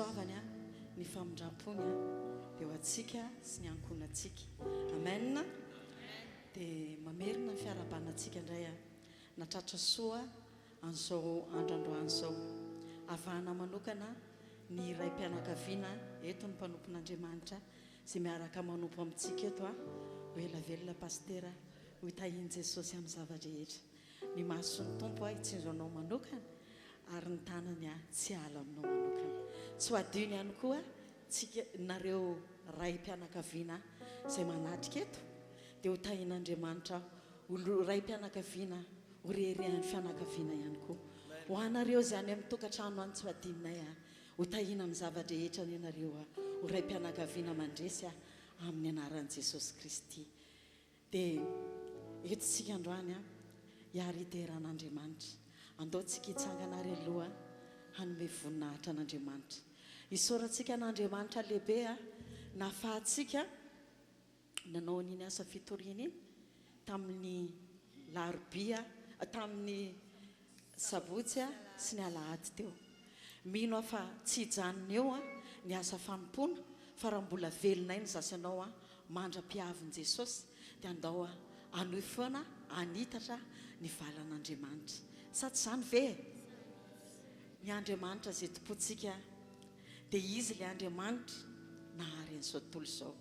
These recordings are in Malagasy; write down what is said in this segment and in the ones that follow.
fahasoavany, ny famindram-pony dia ho antsika sy ny ankohonantsika. Amen. Dia mamerina ny fiarahabana antsika indray aho. Natratra soa an'izao andro androany izao. Avahana manokana ny raim-pianakaviana eto ny mpanompon'Andriamanitra izay miaraka manompo amintsika eto a. Ho ela velona Pasitera, ho tahian'i Jesosy amin'ny zava-drehetra. Ny mason'ny Tompo a hitsinjo anao manokana ary ny tanany a tsy hiala aminao manokana. Tsy ho adino ihany koa tsika nareo raim-pianakaviana izay manatrika eto dia ho tahian'Andriamanitra ho raim-pianakaviana ho reharehan'ny fianakaviana ihany koa. Ho anareo izay any amin'ny tokantrano any tsy ho adinonay a. Ho tahiana amin'ny zava-drehetra anie nareo a. Ho raim-pianakaviana mandresy a amin'ny anaran'i Jesosy Kristy. Dia eto isika androany a, hiary hidera an'Andriamanitra. Andao tsika hitsangana ary aloha hanome voninahitra an'Andriamanitra. Isaorantsika an'Andriamanitra lehibe a, nahafahantsika nanao an'iny asa fitoriana iny tamin'ny larobia, tamin'ny sabotsy sy ny alahady teo. Mino aho fa tsy hijanona eo ny asa fanompoana fa raha mbola velona aina izaho sy ianao mandra-pihavin'i Jesosy dia andao hanohy foana hanitatra ny valan'Andriamanitra. Sa tsy izany ve e? Ny Andriamanitra izay tompontsika dia Izy ilay Andriamanitra nahary an'izao tontolo izao.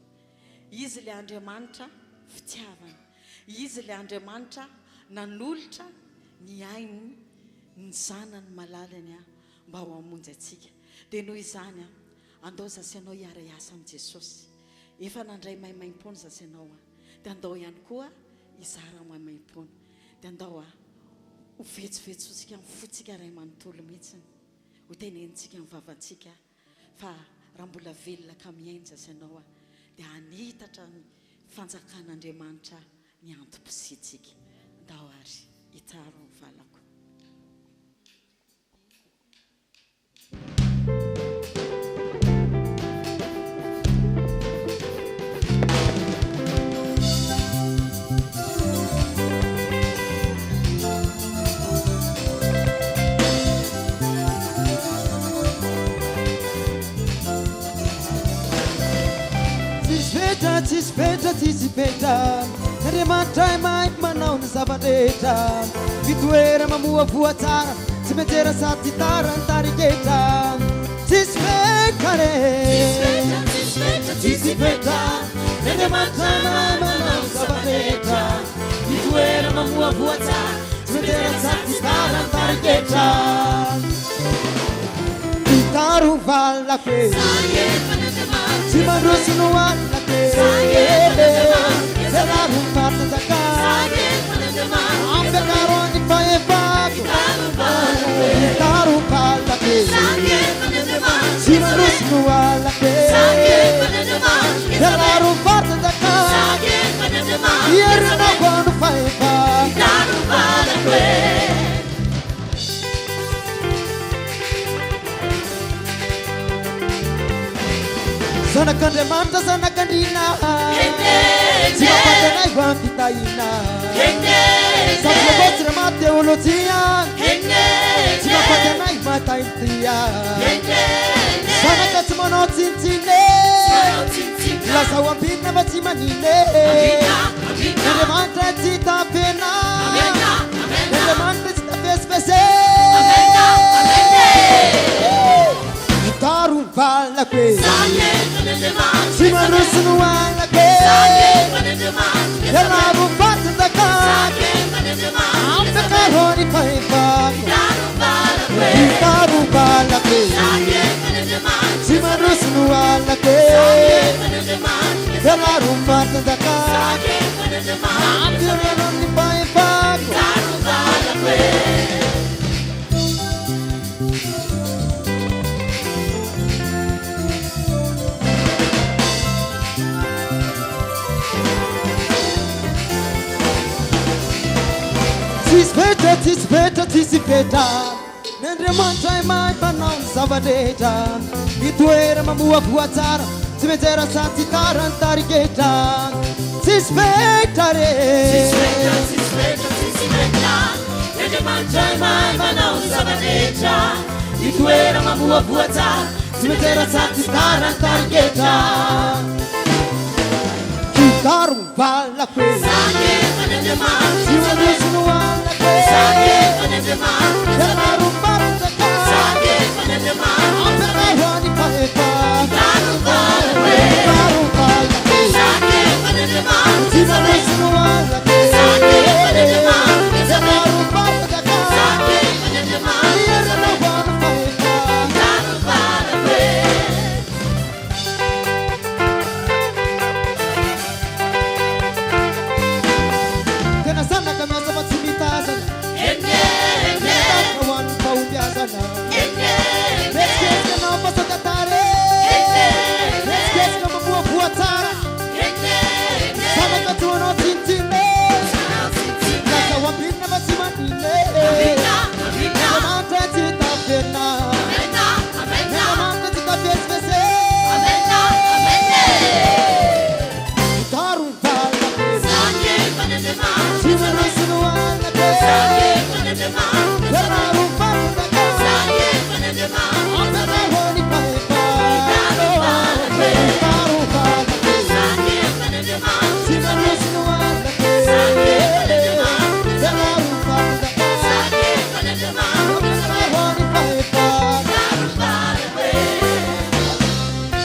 Izy ilay Andriamanitra fitiavana. Izy ilay Andriamanitra nanolotra ny ainy, ny Zanany malalany mba ho hamonjy antsika. Dia noho izany, andao za sy ianao hiara-hiasa amin'i Jesosy. Efa nandray maimaimpoana za sy ianao, dia andao ihany koa hizara maimaimpoana. Dia andao ho vetsovetsointsika amin'ny fontsika iray manontolo mihitsy, ho tenenintsika amin'ny vavantsika fa raha mbola velona ka mihaino za sy ianao dia hanitatra ny fanjakan'Andriamanitra ny antom-pisiantsika. Ndao ary hitaro ny valako. Tsisy fetra, tsisy fetra, tsisy fetra Andriamanitra mahay manao ny zava-drehetra Fitoera mamoavoa tsara Tsy mianjera sady tsy tara ny tarigetra Tsisy fetra re Tsisy fetra, tsisy fetra Andriamanitra mahay manao ny zava-drehetra Fitoera mamoavoa tsara Tsy mianjera sady tsy tara ny tarigetra Gitaro valako e Tsy mandroso no alako e Zalaro matanjaka Ampiakaro ny fahefako Gitaro valako e Tsy mandroso no alako e Zalaro matanjaka Herinao no fahefako. Zanak'Andriamanitra, zanak'Andriana, tsy mampaty anay va ny fitahiana? Sady logos rema teolojia, tsy mampaty anay va tahintia? Zanaka tsy manao tsinontsinona e, lazao ambinina fa tsy manina e, Andriamanitra tsy tapena. Andriamanitra tsy tafesifese. Mitaro ny valako e. Tsy mandroso no alako e. Ianaro fatin-daka. Ampiakaro ny fahefako. Mitaro ny valako e. Tsy mandroso no alako e. Ianaro fatin-daka. Ampiakaro ny fahefako. Tsisy fetra, tsisy fetra, tsisy fetra Ny Andriamanitra mahay manao ny zava-drehetra Ny toera mamoavoa tsara Tsy mianjera sady tsy tara ny tarigetra Tsisy fetra re Tsisy fetra, tsisy fetra, tsisy fetra Ny Andriamanitra mahay manao ny zava-drehetra Ny toera mamoavoa tsara. Tsy mianjera sady tsy tara ny tarigetra. Gitaro valako e. Tsy mandroso no halako e. Ianaro mpanjaka. Ampianaro ny mpahefa. Gitaro valako e. Tsy mandroso no halako e. Ianaro mpanjaka. Ianaro mpahefa. Tena zanaka miasa fa tsy mitazana. Mitarika ho an'ny fahombiazana. Mihetsiketsika anao fa sao tantara e. Mihetsiketsika mamoavoa tsara. Zanaka toa anao tsinontsinona e. Lasa ho ambinina fa tsy maninona e. Andriamanitra tsy taferina. Andriamanitra tsy tafesifesy e. Gitaro valako e. Tsy mandroso no halako e. Ianaro mpanjaka. Ampianaro ny mpahefa. Gitaro valako e. Tsy mandroso no halako e. Ianaro mpanjaka. Ampianaro ny mpahefa.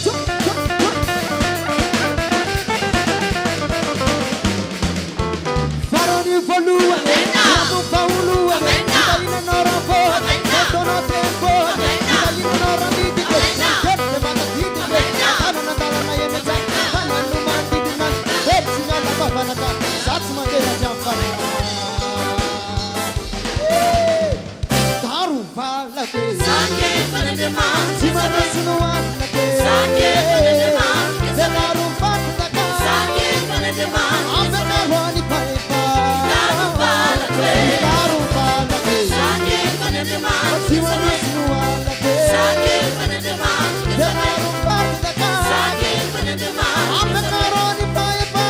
Tso, tso, tso. Farany voalohany, famofaholohany, fitahiananao raha-vohany, nataonao teny-bohany, fitahiananao raha midika, kely dia manadidika, tanana an-dalana eny an-tsaha, tanana no manodidina ahy, hery tsy miala am-pavanaka, za tsy mandeha raha tsy amin'ny fanahy. Daro valako e. Tsy mandroso no halako e. Fianaro mpanjaka. Ampianaro ny mpahefa. Daro valako e. Tsy mandroso no halako e. Fianaro mpanjaka. Ampianaro ny mpahefa.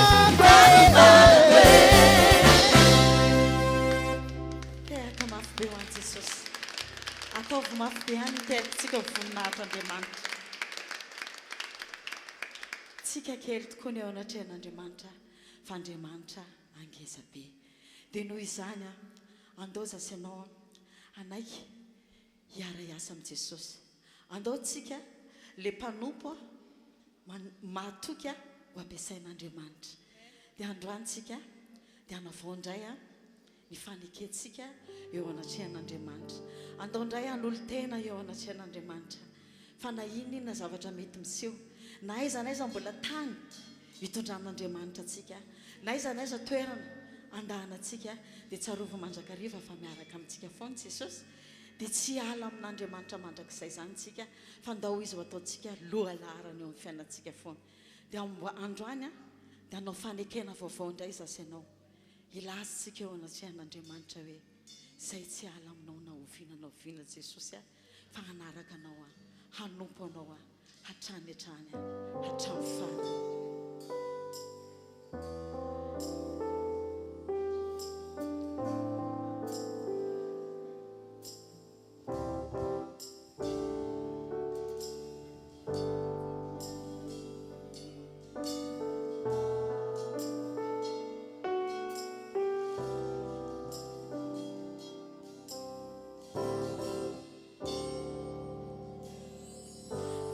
Tehaka mafy be ho an'i Jesosy. Ataovy mafy be any ny tehakintsika ho voninahitr'Andriamanitra. Tsika kely tokoa ny eo anatrehan'Andriamanitra fa Andriamanitra angeza be. Dia noho izany andao za sy ianao hanaiky hiara-hiasa amin'i Jesosy. Andao tsika le mpanompo mahatoky ho ampiasain'Andriamanitra. Dia androany tsika dia hanavao indray ny fanekentsika eo anatrehan'Andriamanitra. Andao indray hanolo-tena eo anatrehan'Andriamanitra fa na inona inona zavatra mety miseho, na aiza na aiza mbola tany itondran'Andriamanitra antsika, na aiza na aiza toerana andahana antsika, dia tsarovy mandrakariva fa miaraka amintsika foana Jesosy, dia tsy hiala amin'Andriamanitra mandrakizay izany isika fa ndao Izy ho ataontsika lohalaharana eo amin'ny fiainantsika foana. Dia androany dia hanao fanekena vaovao indray izaho sy ianao. Hilaza isika eo anatrehan'Andriamanitra hoe, Izay tsy hiala aminao na oviana na oviana Jesosy aho, fa hanaraka Anao aho, hanompo Anao aho hatrany hatrany hatramin'ny farany.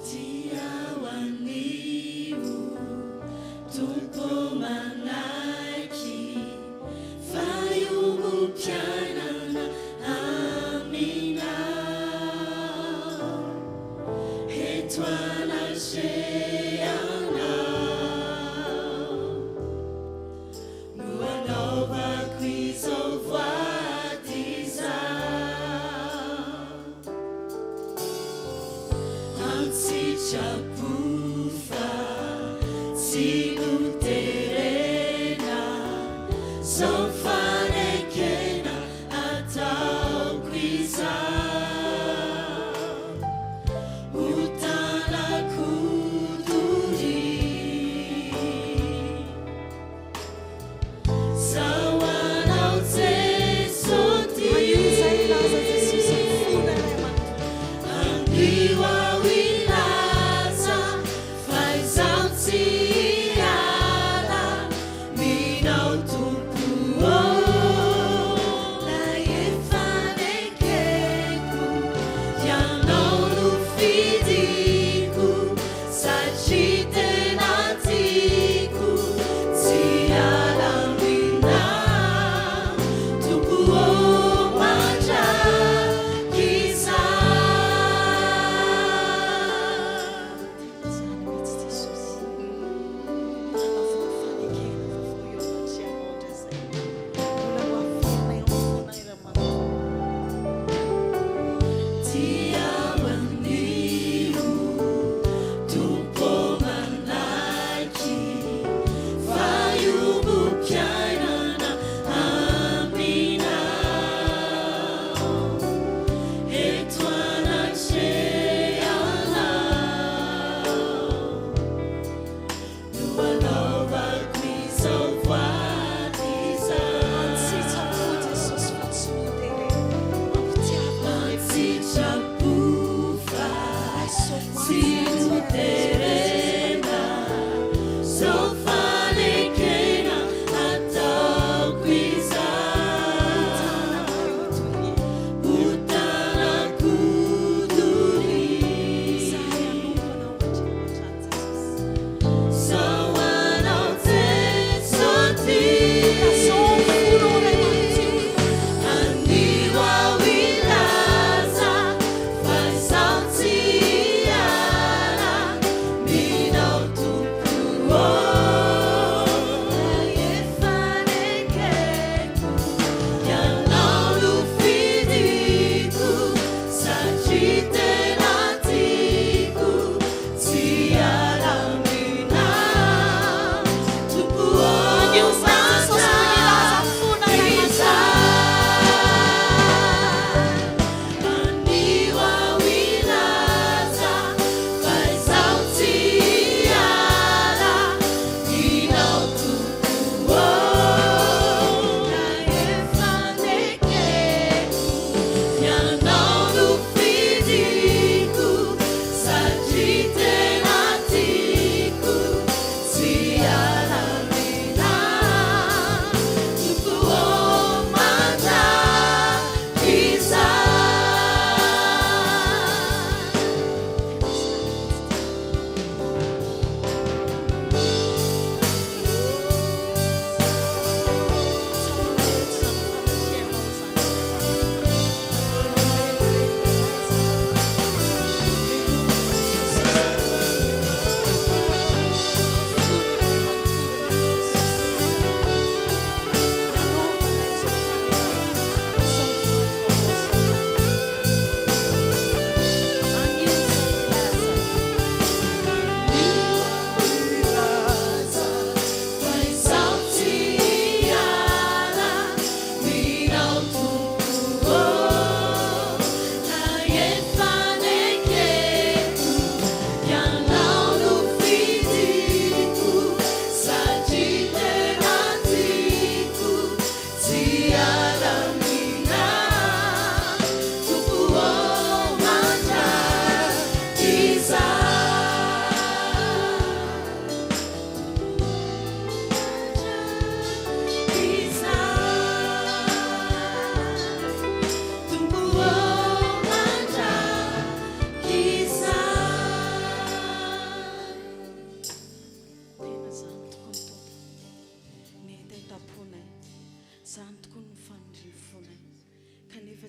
Dia ho anio, Tompo manaiky fa iombom-piainana aminao eto anatrehanao no anaovako izao voady izao. An-tsitrapo fa tsy noterena, zao fanekena ataoko izao. Ho tanako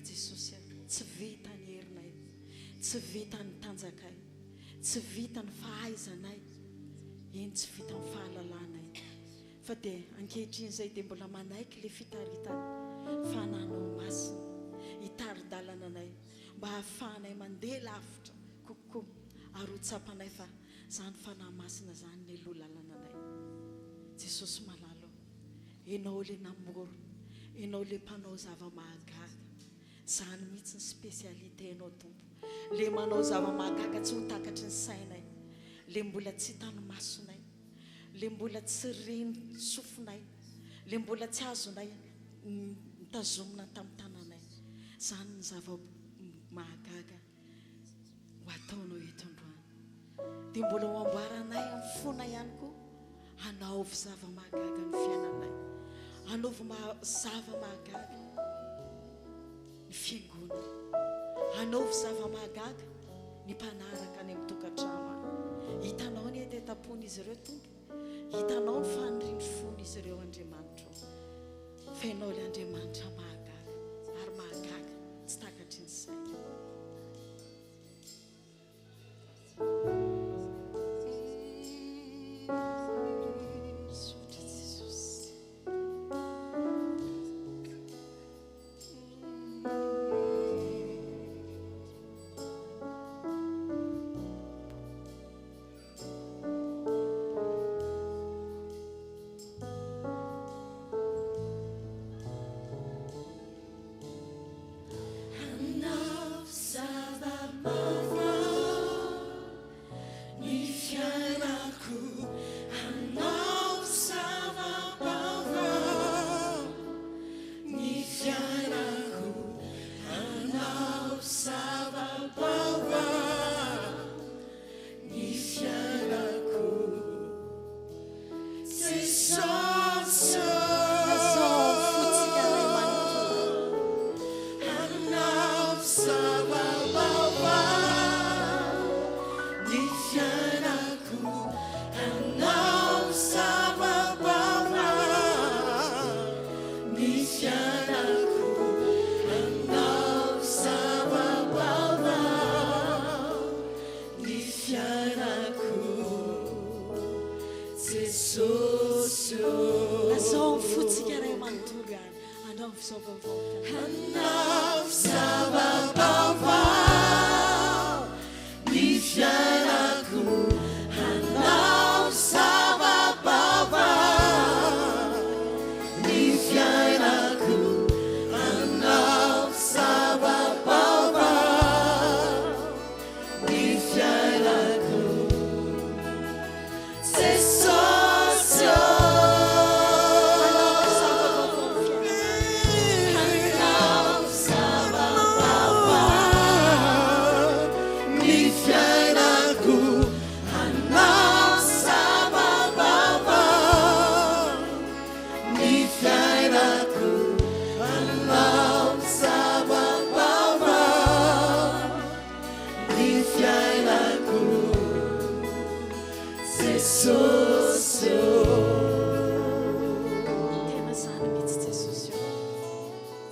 Fa Jesosy a, tsy vita ny herinay, tsy vita ny tanjakay, tsy vita ny fahaizanay, eny tsy vita ny fahalalanay. Fa dia ankehitriny izay dia mbola manaiky ilay fitaritana Fananao Masina hitari-dalana anay mba hahafahanay mandeha lavitra kokoa ary ho tsapanay fa izany Fanahy Masina izany ny loha lalana anay. Jesosy malala ô, Ianao ilay namorona, Ianao ilay mpanao zava-mahagaga. Izany mihitsy ny spécialité-nao Tompo. Ilay manao zava-mahagaga tsy ho takatry ny sainay, ilay mbola tsy hitan'ny masonay. Le mbola tsy reny sofinay, le mbola tsy azonay notazomina tamin'ny tananay. Izany ny zava-mahagaga ho ataonao eto androany. Dia mbola ho amboaranay amin'ny fonay ihany koa, hanaovy zava-mahagaga ny fiainanay. Hanaovy zava-mahagaga ny fiangonana. Hanaovy zava-mahagaga ny mpanaraka any amin'ny tokantrano any. Hitanao ny hetetam-pon'izy ireo, Tompo. Hitanao ny fanirian'ny fon'izy ireo, Andriamanitra ô. Fa Ianao ilay Andriamanitra mahagaga ary mahagaga tsy takatry ny saina. Misaotra Jesosy. Hanao zava-baovao ny fiainako, hanao zava-baovao ny fiainako, hanao zava-baovao ny fiainako. Jesosy ô. Lazao ny fontsika Ray manontolo. Hanao zava-baovao ny fiainako, hanao zava-baovao ny fiainako, hanao zava-baovao ny fiainako. Jesosy ô. Lazao ny fontsika Ray manontolo ihany. Anaovy zava-baovao. Anaovy zava-baovao ny fiainako. Anaovy zava-baovao ny fiainako. Anaovy zava-baovao ny fiainako. Jesosy ô. Anaovy zava-baovao ny fiainako. Anaovy zava-baovao ny fiainako. Anaovy zava-baovao ny fiainako. Anaovy zava-baovao ny fiainako. Jesosy ô. Tena izany mihitsy Jesosy ô.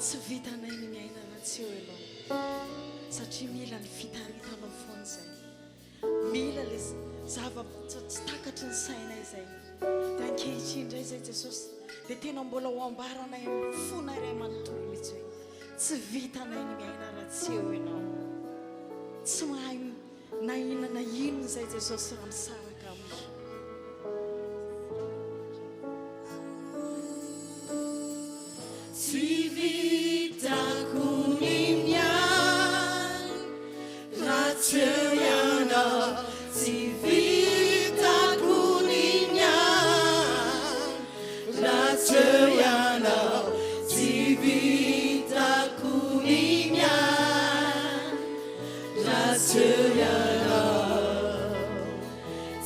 Tsy vitanay ny miaina raha tsy eo Ianao. Satria mila ny fitaritanao foana izay. Mila ilay zava-tsy takatry ny sainay izay. Dia ankehitriny indray izay Jesosy dia tena mbola ho ambaranay amin'ny fonay iray manontolo mihitsy hoe tsy vitanay ny miaina raha tsy eo Ianao. Tsy mahay Na inona na inona izay Jesosy raha misaraka aminao. Tsy vitako ny miaina raha tsy eo ianao. Tsy vitako ny miaina raha tsy eo ianao. Tsy vitako ny miaina raha tsy eo ianao.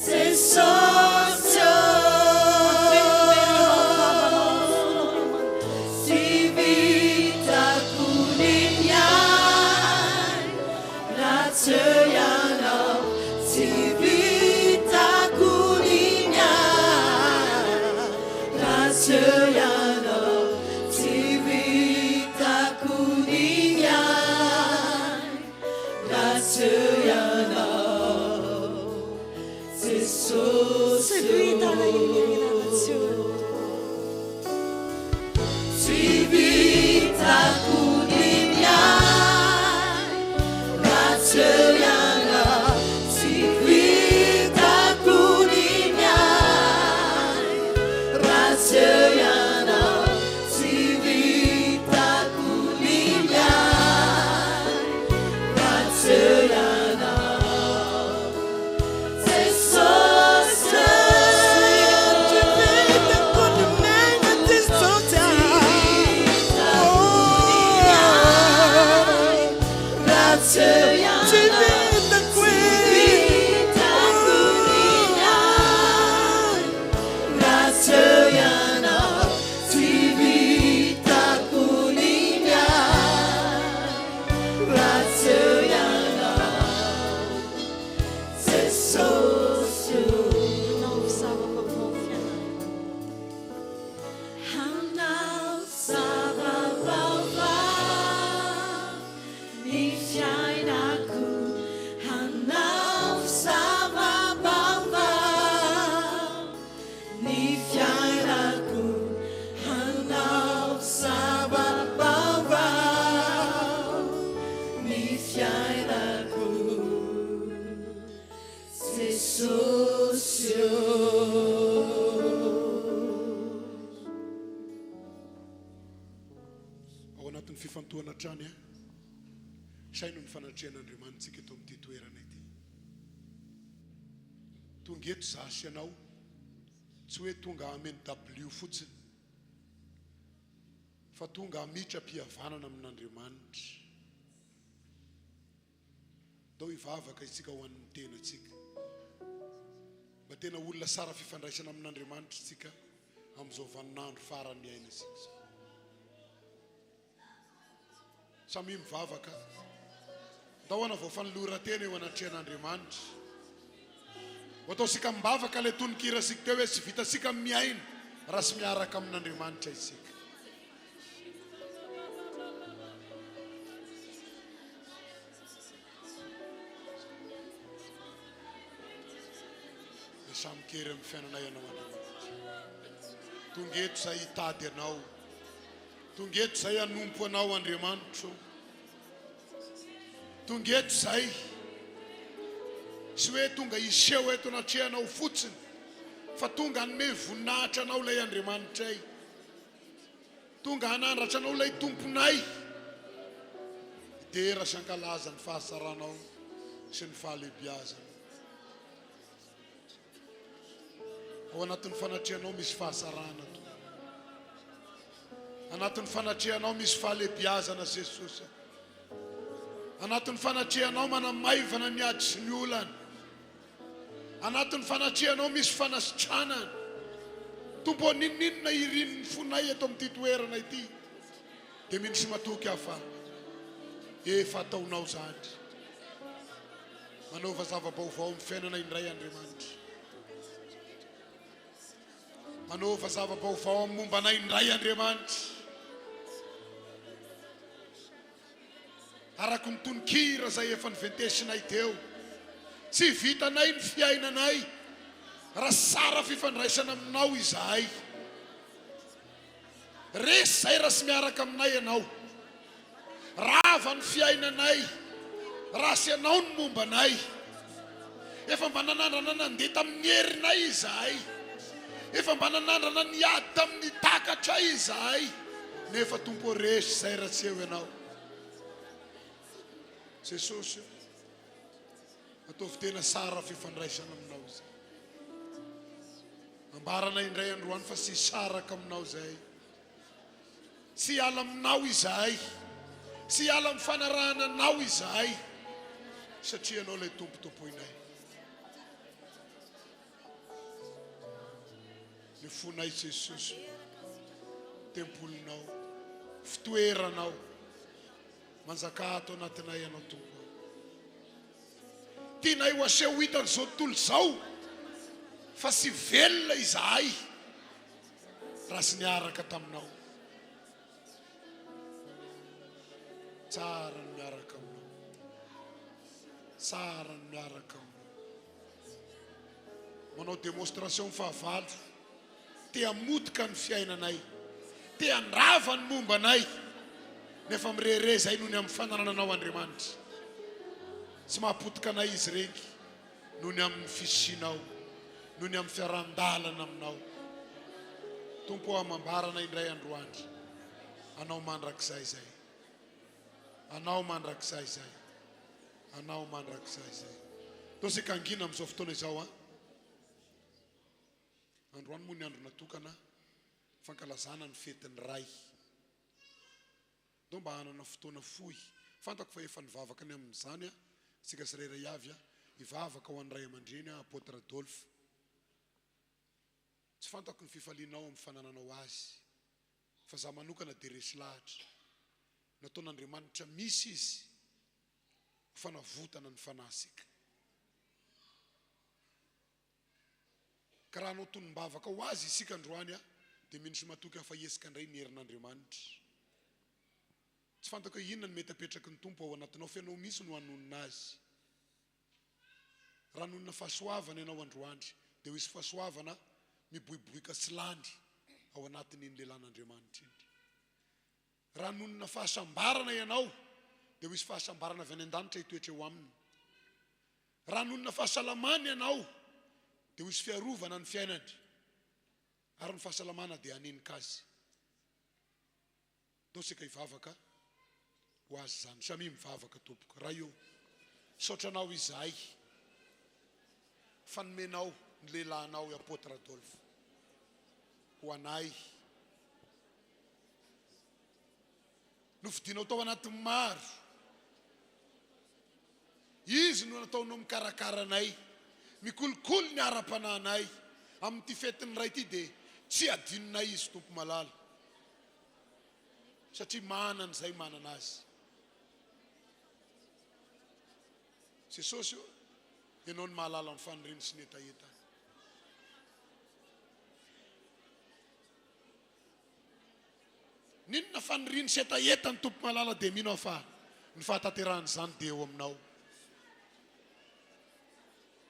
Jesosy ô. Averimberina ao vavanao ny fonao ray manontolo. Tsy vitako. Tsy vita na inona inona raha tsy eo ianao Tompo. Tsy vitako ny miaina raha tsy eo ianao. Tsy vitako ny miaina raha tsy eo ianao. Tsy vitako ny miaina raha tsy eo ianao. Jesosy. Tsy vitako ny miaina Jesosy Raha tsy eo ianao. Tsy vitako Tsy vitako ny miaina raha tsy eo ianao. Tsy vitako ny miaina raha tsy eo ianao. Jesosy ô. Hanao zava-baovao ny fiainana. Hanao zava-baovao ny fiainako. Hanao zava-baovao ny fiainako. Hanao zava-baovao ny fiainako. Jesosy ô. Ao anatin'ny fifantohana hatrany, saino ny fanatrehan'Andriamanitsika eto amin'ity toerana ity. Tonga eto izaho sy ianao, tsy hoe tonga hameno dabilio fotsiny, fa tonga hamitra-pihavanana amin'Andriamanitra. Ndao hivavaka isika ho an'ny tenantsika. Mba tena olona sara fifandraisana amin'Andriamanitra isika amin'izao vaninandro farany iainantsika izao. Samia mivavaka. Ndao hanavao fanoloran-tena eo anatrehan'Andriamanitra. Ho ataontsika am-bavaka ilay tononkirasika teo hoe tsy vitantsika ny miaina raha tsy miaraka amin'Andriamanitra isika. Dia samy mikery amin'ny fiainanay Ianao Andriamanitra. Tonga eto izahay hitady Anao. Tonga eto izahay hanompo Anao Andriamanitro. Tonga eto izahay. Tsy hoe tonga hiseho eto anatrehanao fotsiny, fa tonga hanome voninahitra Anao ilay Andriamanitray. Tonga hanandratra Anao ilay Tomponay. Hidera sy hankalaza ny fahatsaranao sy ny fahalehibiazanao. Ao anatin'ny fanatrehanao misy fahasarahana Tompo. Anatin'ny fanatrehanao misy fahalehibiazana Jesosy. Anatin'ny fanatrehanao manamaivana ny ady sy ny olana. Anatin'ny fanatrehanao misy fanasitranana. Tompo ô, n'inon'inona irin'ny fonay eto amin'ity toerana ity, dia mino sy matoky aho fa efa ataonao izany. Manaova zava-baovao amin'ny fiainana indray Andriamanitra. Manaova zava-baovao amin'ny momba anay indray Andriamanitra. Araka ny tononkira izay efa noventesinay teo, tsy vitanay ny fiainanay raha sara fifandraisana aminao izahay. Resy izay raha tsy miaraka aminay ianao. Rava ny fiainanay raha tsy ianao no momba anay. Efa mba nanandrana nandeha tamin'ny herinay izahay. Efa mba nanandrana niady tamin'ny takatray izahay. Nefa Tompo ô resy izay raha tsy eo ianao. Jesosy ô, ataovy tena sara fifandraisana aminao izay. Ambaranay indray androany fa tsy hisaraka aminao izahay. Tsy hiala aminao izahay. Tsy hiala amin'ny fanarahana anao izahay. Satria ianao ilay Tompo tompoinay. Ny fonay Jesosy, tempolinao, fitoeranao. Manjakà ato anatinay ianao Tompo. Tianay ho aseho ho hitan'izao tontolo izao fa tsy velona izahay raha tsy niaraka taminao. Tsara ny miaraka aminao. Tsara ny miaraka aminao. Manao démonstration ny fahavalo. Te hamotika ny fiainanay. Te handrava ny momba anay. Nefa mirehareha izahay noho ny amin'ny fananana Anao Andriamanitra. Tsy mahapotika anay izy ireny noho ny amin'ny fisianao, noho ny amin'ny fiarahan-dalana aminao. Tompo ô, amambaranay indray androany Anao mandrakizay izay. Anao mandrakizay izay. Anao mandrakizay izay. Ndao isika hangina amin'izao fotoana izao an. Androany moa ny andro natokana fankalazana ny fetin'ny Ray. Ndao mba hanana fotoana fohy. Fantako fa efa nivavaka ny amin'izany an, isika tsirairay avy an. Hivavaka ho an'ny ray aman-dreny an, Apôtre Adolphe. Tsy fantako ny fifalianao amin'ny fanananao azy, fa za manokana dia resy lahatra. Nataon'Andriamanitra misy izy ho fanavotana ny fanahintsika. Ka raha hanao tonom-bavaka ho azy isika androany dia mino sy matoky aho fa hiesika indray ny herin'Andriamanitra. Tsy fantako hoe inona no mety apetraky ny Tompo ao anatinao fa ianao mihitsy no hanonona azy. Raha hanonona fahasoavana ianao androany dia ho hisy fahasoavana miboiboika sy lany ao anatin'iny lelan'Andriamanitra iny. Raha hanonona fahasambarana ianao dia ho hisy fahasambarana avy any an-danitra hitoetra eo aminy. Raha hanonona fahasalamana ianao dia ho hisy fiarovana ny fiainany ary ny fahasalamana dia hanenika azy. Ndao isika hivavaka ho azy izany. Samia mivavaka tompoko. Ray o, misaotra anao izahay fa nomenao ny lehilahinao i Apôtre Adolphe ho anay. Nofidinao tao anatin'ny maro. Izy no nataonao mikarakara anay, mikolokolo ny ara-panahinay. Amin'ity fetin'ny Ray ity dia tsy adinonay izy Tompo malala. Satria manana izay manana azy. Jesosy ô, Ianao no mahalala ny faniriany sy ny hetahetany. N'inona faniriany sy hetahetany Tompo malala dia mino aho fa ny fahatanterahan'izany dia eo aminao.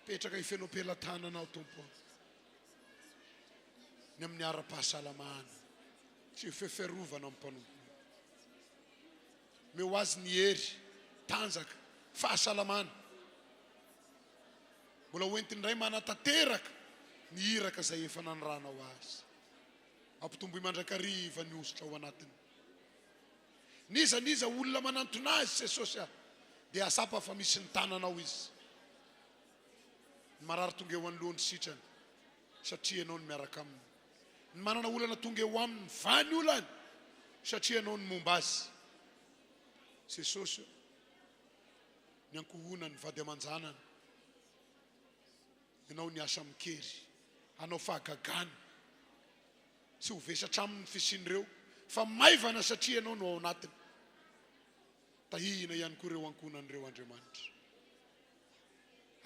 Petraka ifeno am-pelatananao Tompo ô. Ny amin'ny ara-pahasalamana sy ho fiarovana amin'ny mpanomponao. Omeo azy ny hery, tanjaka, fahasalamana. Mbola ho entiny indray manatanteraka ny iraka izay efa nanoranao azy. Ampitomboy mandrakariva ny hosotra ao anatiny. N'iza n'iza olona manantona azy Jesosy a, dia hahatsapa fa misy ny tananao izy. Ny marary tonga eo anoloany sitrany satria ianao no miaraka aminy. Ny manana olana tonga eo aminy mivaha ny olany satria ianao no momba azy. Jesosy o, ny ankohonany, vady aman-janany. Ianao niasa amin-kery hanao fahagagana. Tsy ho vesatra aminy ny fisian'ireo fa maivana satria Ianao no ao anatiny. Tahihina ihany koa ireo ankohonan'ireo Andriamanitra.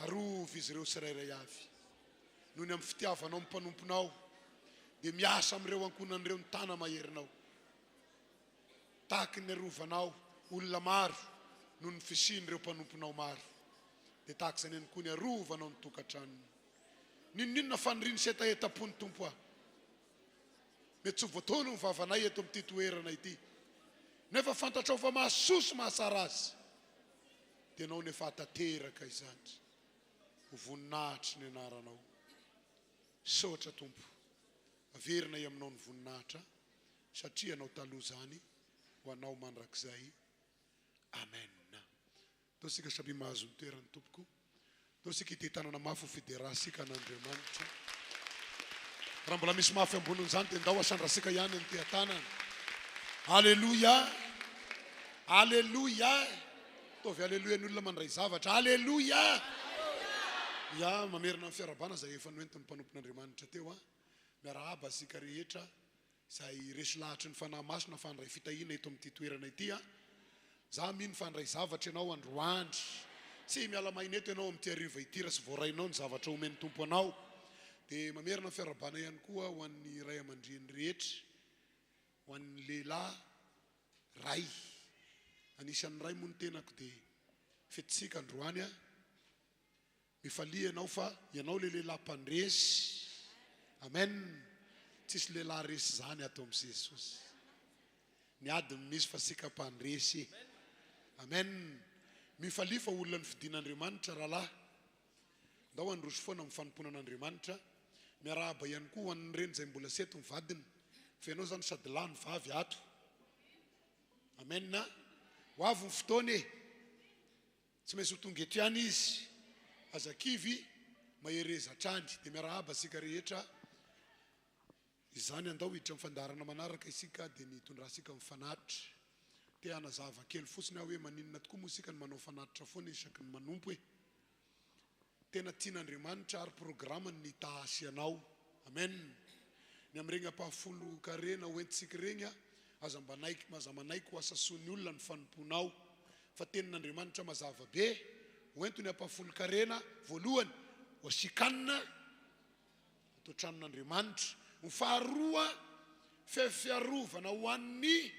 Arovy izy ireo tsirairay avy. Noho ny amin'ny fitiavanao ny mpanomponao dia miasa amin'ireo ankohonan'ireo ny tana-maherinao. Tahaky ny niarovanao olona maro noho ny fisian'ireo mpanomponao maro, dia tahaka izany ihany koa ny arovanao ny tokantranony. N'inon'inona faniriany sy hetahetam-pony Tompo ah. Mety tsy ho voataona ny vavanay eto amin'ity toerana ity, nefa fantatrao fa mahasoa sy mahatsara azy, dia Ianao no efa hahatanteraka izany ho voninahitry ny anaranao. Misaotra Tompo. Averinay aminao ny voninahitra. Satria ianao taloha zany ho anao mandrakizay Amen. Ndao isika samia mahazo ny toerany tompoko. Ndao isika hitehy tanana mafy ho fiderasika an'Andriamanitra. Raha mbola misy mafy ambonin'izany dia ndao asandrasika ihany ny teha-tanana. Aleloia! Aleloia! Ataovy aleloia ny olona mandray zavatra. Aleloia! Ya, mamerina ny fiarahabana izay efa noentin'ny mpanompon'Andriamanitra teo an. Miarahaba antsika rehetra. Izay resy lahatry ny Fanahy Masina fa handray fitahiana eto amin'ity toerana ity an. Za mino fa handray zavatra ianao androany. Tsy miala maina eto ianao amin'ity hariva ity raha tsy voarainao ny zavatra omen'ny Tompo anao. Dia mamerina ny fiarahabana ihany koa ho an'ny ray aman-dreny rehetra, ho an'ny lehilahy ray. Anisan'ny ray moa ny tenako dia fetintsika androany an. Mifalia ianao fa ianao le lehilahy mpandresy. Amen. Tsisy lehilahy resy zany ato amin'i Jesosy. Ny ady no misy fa sika mpandresy. Amen. Mifalia fa olona nofidin'Andriamanitra rahalahy. Ndao handroso foana amin'ny fanompoana an'Andriamanitra. Miarahaba ihany koa ho an'ny reny izay mbola tsy eto ny vadiny. Fa ianao izany sady lahy no vavy ato. Amen. Ho avy ny fotoana e. Tsy maintsy ho tonga eto ihany izy. Aza kivy, mahereza hatrany. Dia miarahaba antsika rehetra. Izany andao hiditra amin'ny fandaharana manaraka isika dia ny hitondrantsika ny fanatitra. Te hanazava kely fotsiny aho hoe maninona tokoa moa isika no manao fanatitra foana isaky ny manompo e. Tena tian'Andriamanitra ary programany ny hitahasy anao. Amen. Ny amin'iregny ampahafolon-karena hoentintsika iregny aza mba aza manaiky ho asa soa ny olona ny fanompoanao. Fa tenin'Andriamanitra mazava be, hoento ny ampahafolon-karena voalohany ho asian-kanina, Ato an-tranon'Andriamanitra. Ny faharoa, fe fiarovana ho an'ny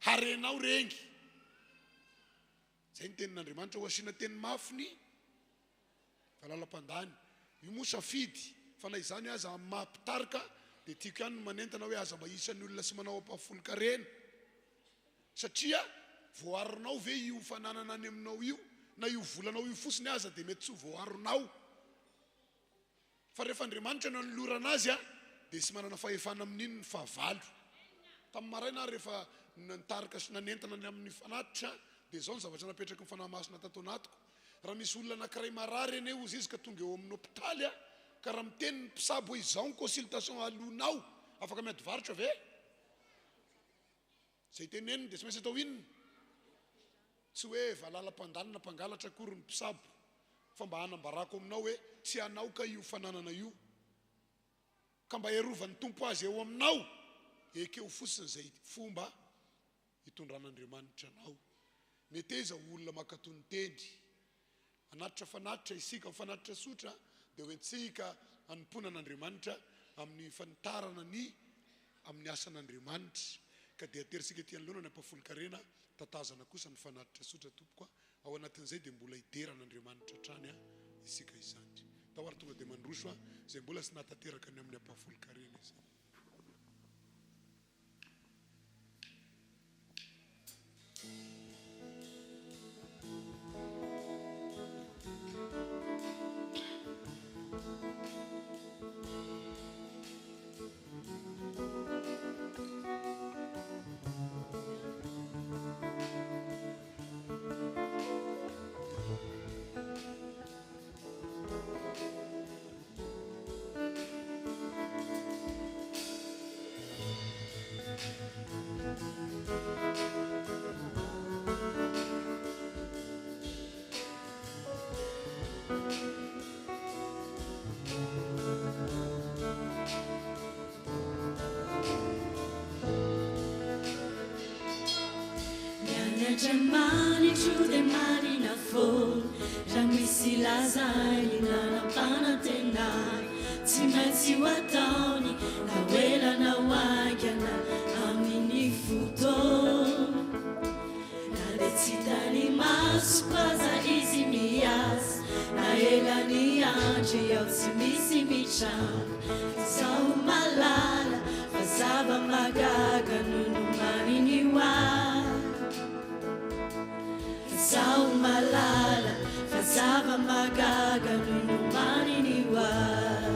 harenao regny. Zay ny tenin'Andriamanitra, ho asiana teny mafy ny valalam-pandany. Io moa safidy, fa na izany aza amin'ny maha mpitarika dia tiako ihany ny manentana hoe aza mba isan'ny olona sy manao ampahafolon-karena. Satria voaaronao ve io fananana any aminao io, na io volanao io fotsiny aza dia mety tsy ho voaaronao. Fa rehefa Andriamanitra no anolorana azy dia tsy manana fahefana amin'iny ny fahavalo. Tamin'ny maraina aho rehefa nitarika sy nanentana ny amin'ny fanatitra dia izao ny zavatra napetraky ny Fanahy Masina tato anatiko, raha misy olona anankiray marary anie hozy izy ka tonga eo amin'ny hopitaly ka raha miteny ny mpisabo hoe izao ny consultation aloanao, afaka miady varotra ve? Izay teneniny dia tsy maintsy atao inona? Tsy hoe valala mpandany na mpangalatra akory ny mpisabo fa mba hanambarako aminao hoe tsy anao kay io fananana io ka mba herovan'ny Tompo azy eo aminao, ekeo fotsiny izay fomba hitondran'Andriamanitra anao. Meteza ho olona mankatò ny teny. Hanatitra fanatitra isika, ny fanatitra tsotra dia hoentsika hanompoana an'Andriamanitra amin'ny fanitarana ny amin'ny asan'Andriamanitra. Ka dia aterintsika ety anoloana ny ampahafolon-karena, tatazana kosa ny fanatitra tsotra tompoko a. Ao anatin'izay dia mbola hidera an'Andriamanitra hatrany isika izany. Tao ary tonga dia mandroso izay mbola tsy nahatanteraka ny amin'ny ampahafolon-karena izany. Ny any Andriamanitro dia marina foana Raha misy lazainy na nampanantenany Tsy maintsy ho ataony na ho ela na ho haingana amin'ny fotoana. Na dia tsy hitan'ny masoko aza izy miasa, na ela ny andro ao tsy misy mitranga. Izaho mahalala fa zava-mahagaga no nomaniny ho ahy. Izaho mahalala fa zava-mahagaga no nomaniny ho ahy.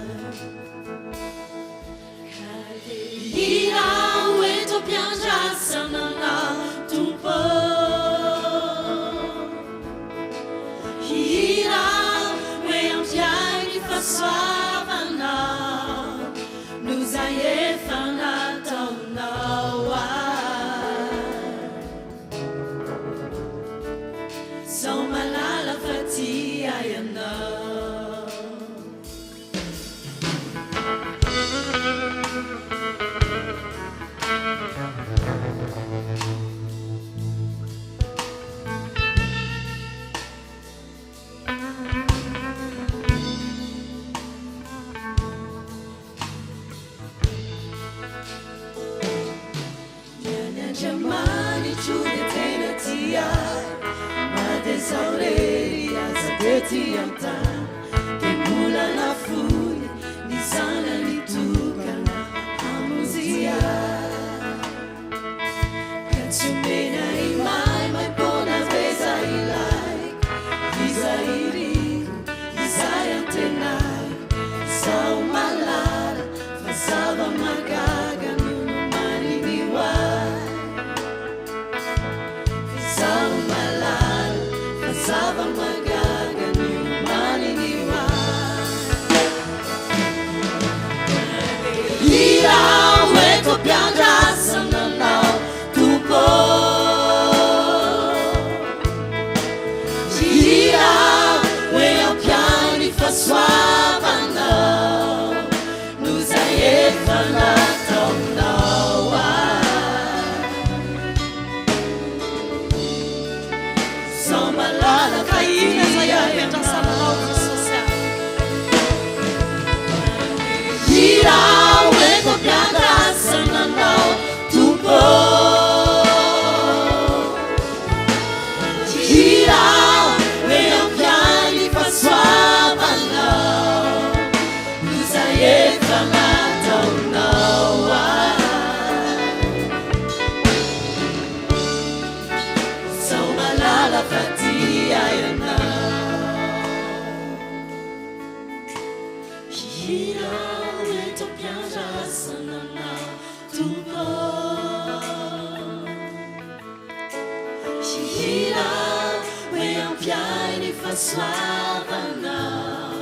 Ka dia hihira aho eto am-piandrasana Anao, Tompo ô. Hihira aho hoe ampy ahy ny fahasoavanao noho izay efa nataonao ahy. Zao malala fa tia ianao. tety an-tany dia mbola nafoiny ny zanany tokana hamonjy ahy. Ka tsy omena ahy maimaim-poana ve izay ilaiko, izay iriko, izay antenaiko. Izaho mahalala fa zava-mahagaga no nomaniny ho ahy. Izaho mahalala fa zava-mahagaga no nomaniny ho ahy. Iraho eto am-piandrasana Anao, Tompo ô. Iraho eo am-piandry fahasoavanao, noho izay efa nataonao ahy. Izao malalaka Fahina izay tia ampiandrasana Ianao. Anao, Jesosy a. Iraho eto am-piandrasana Anao, Tompo ô. Iraho eo am-piandry fahasoavanao, noho izay efa nataonao ahy. Izao mahalala fa tia Ianao. Iraho eto am-piandrasana Anao, Tompo ô. Iraho eo am-piandry fahasoavanao,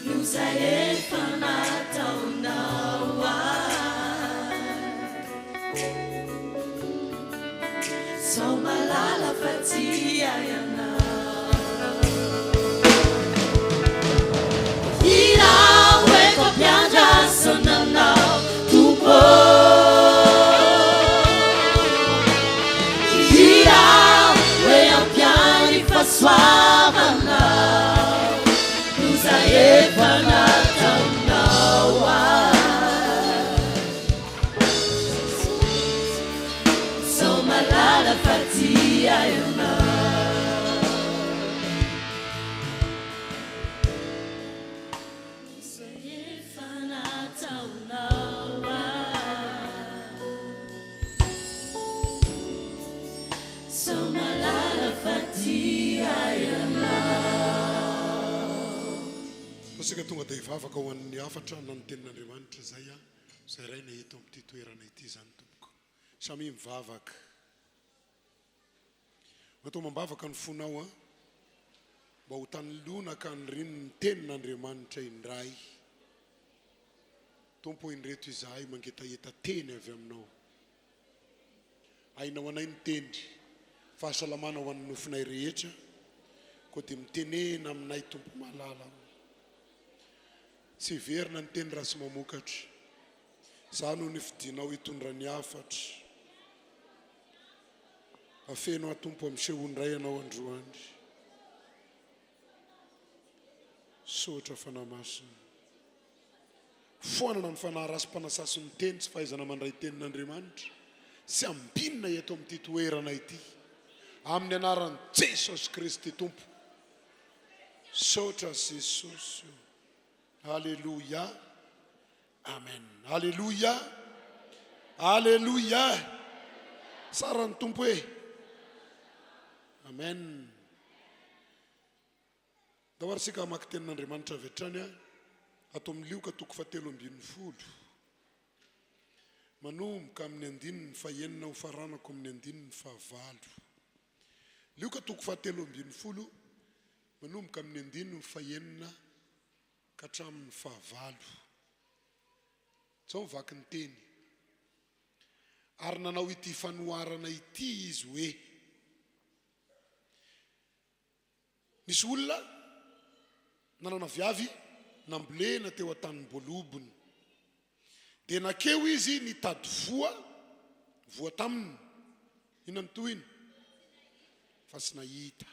noho izay efa nataonao ahy. Izao mahalala fa tia Ianao. Iraho eto am-piandrasana Anao, Tompo ô. Iraho eo am-piandry fahasoavanao, noho izay efa nataonao ahy. Izao mahalala fa tia Ianao. Izay efa nataonao ahy. Izao mahalala fa tia Ianao. Isika tonga dia hivavaka ho an'ny hafatra na ny tenin'Andriamanitra izay zaraina eto amin'ity toerana ity izany tompoko. Samia mivavaka. Atao mambavaka ny fonao an. Mba ho tany lonaka anirian'ny tenin'Andriamanitra indray. Tompo o indreto izahay mangetaheta teny avy aminao. Aina ho anay ny teny, fahasalamana ho an'ny nofonay rehetra, koa dia mitenena aminay Tompo malala o. Tsy heverina ny teny raha tsy mamokatra. Izaho no nifidinao hitondra ny hafatra. Afeno aho Tompo amsehoa indray Ianao androany. Misaotra Fanahy Masina. Foanana ny fanahy ratsy mpanasasy ny teny sy fahaizana mandray tenin'Andriamanitra sy ambinina eto amin'ity toerana ity. Amin'ny anaran'i Jesosy Kristy Tompo. Misaotra Jesosy o. Aleloia. Amen. Aleloia. Aleloia. Tsara ny Tompo e. Amen. Ndao ary isika hamaky tenin'Andriamanitra avy hatrany ato amin'ny Lioka toko fahatelo ambin'ny folo. Manomboka amin'ny andininy fahenina ho faranako amin'ny andininy fahavalo. Lioka toko fahatelo ambin'ny folo manomboka amin'ny andininy fahenina ka hatramin'ny fahavalo. Izao mivaky ny teny. Ary nanao ity fanoharana ity izy hoe, Nisy olona nanana viavy nambolena teo an-tanim-boalobony. Dia nakeo izy nitady voa, voa taminy. Inona no tohiny? Fa tsy nahita.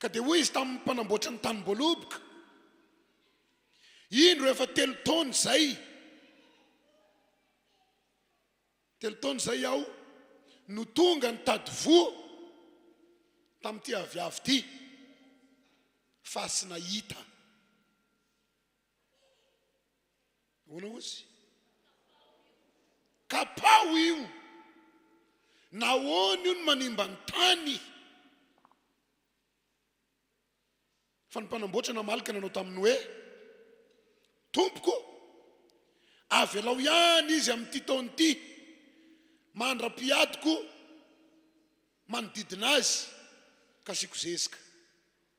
Ka dia hoy izy tamin'ny mpanamboatra ny tanim-boaloboka, Indro efa telo taona izay, telo taona izay aho no tonga nitady voa tamin'ity aviavy ity. Fa tsy nahita. Ahoana hozy? Kapaho io! Nahoana io no manimba ny tany? Fa ny mpanamboatra namaly ka nanao taminy hoe, Tompoko, avelao ihany izy amin'ity taona ity, mandra-piadiko manodidina azy ka asiako zezika.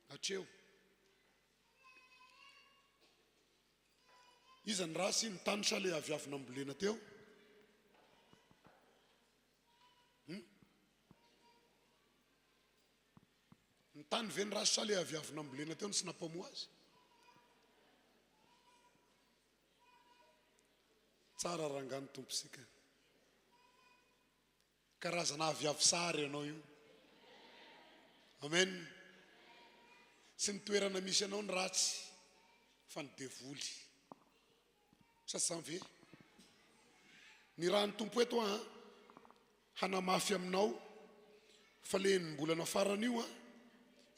Hatreo. Iza ny rasy ny tany sa le aviavy nambolena teo? Hum? Ny tany ve ny rasy sa le aviavy nambolena teo no tsy nampamoa azy? Tsara rangahy ny Tomposika. Karazana aviavy sary ianao io. Amen. Tsy ny toerana misy anao ny ratsy fa ny devoly. Sa tsy izany ve? Ny raha ny Tompo eto an hanamafy aminao fa le enim-bolana farany io an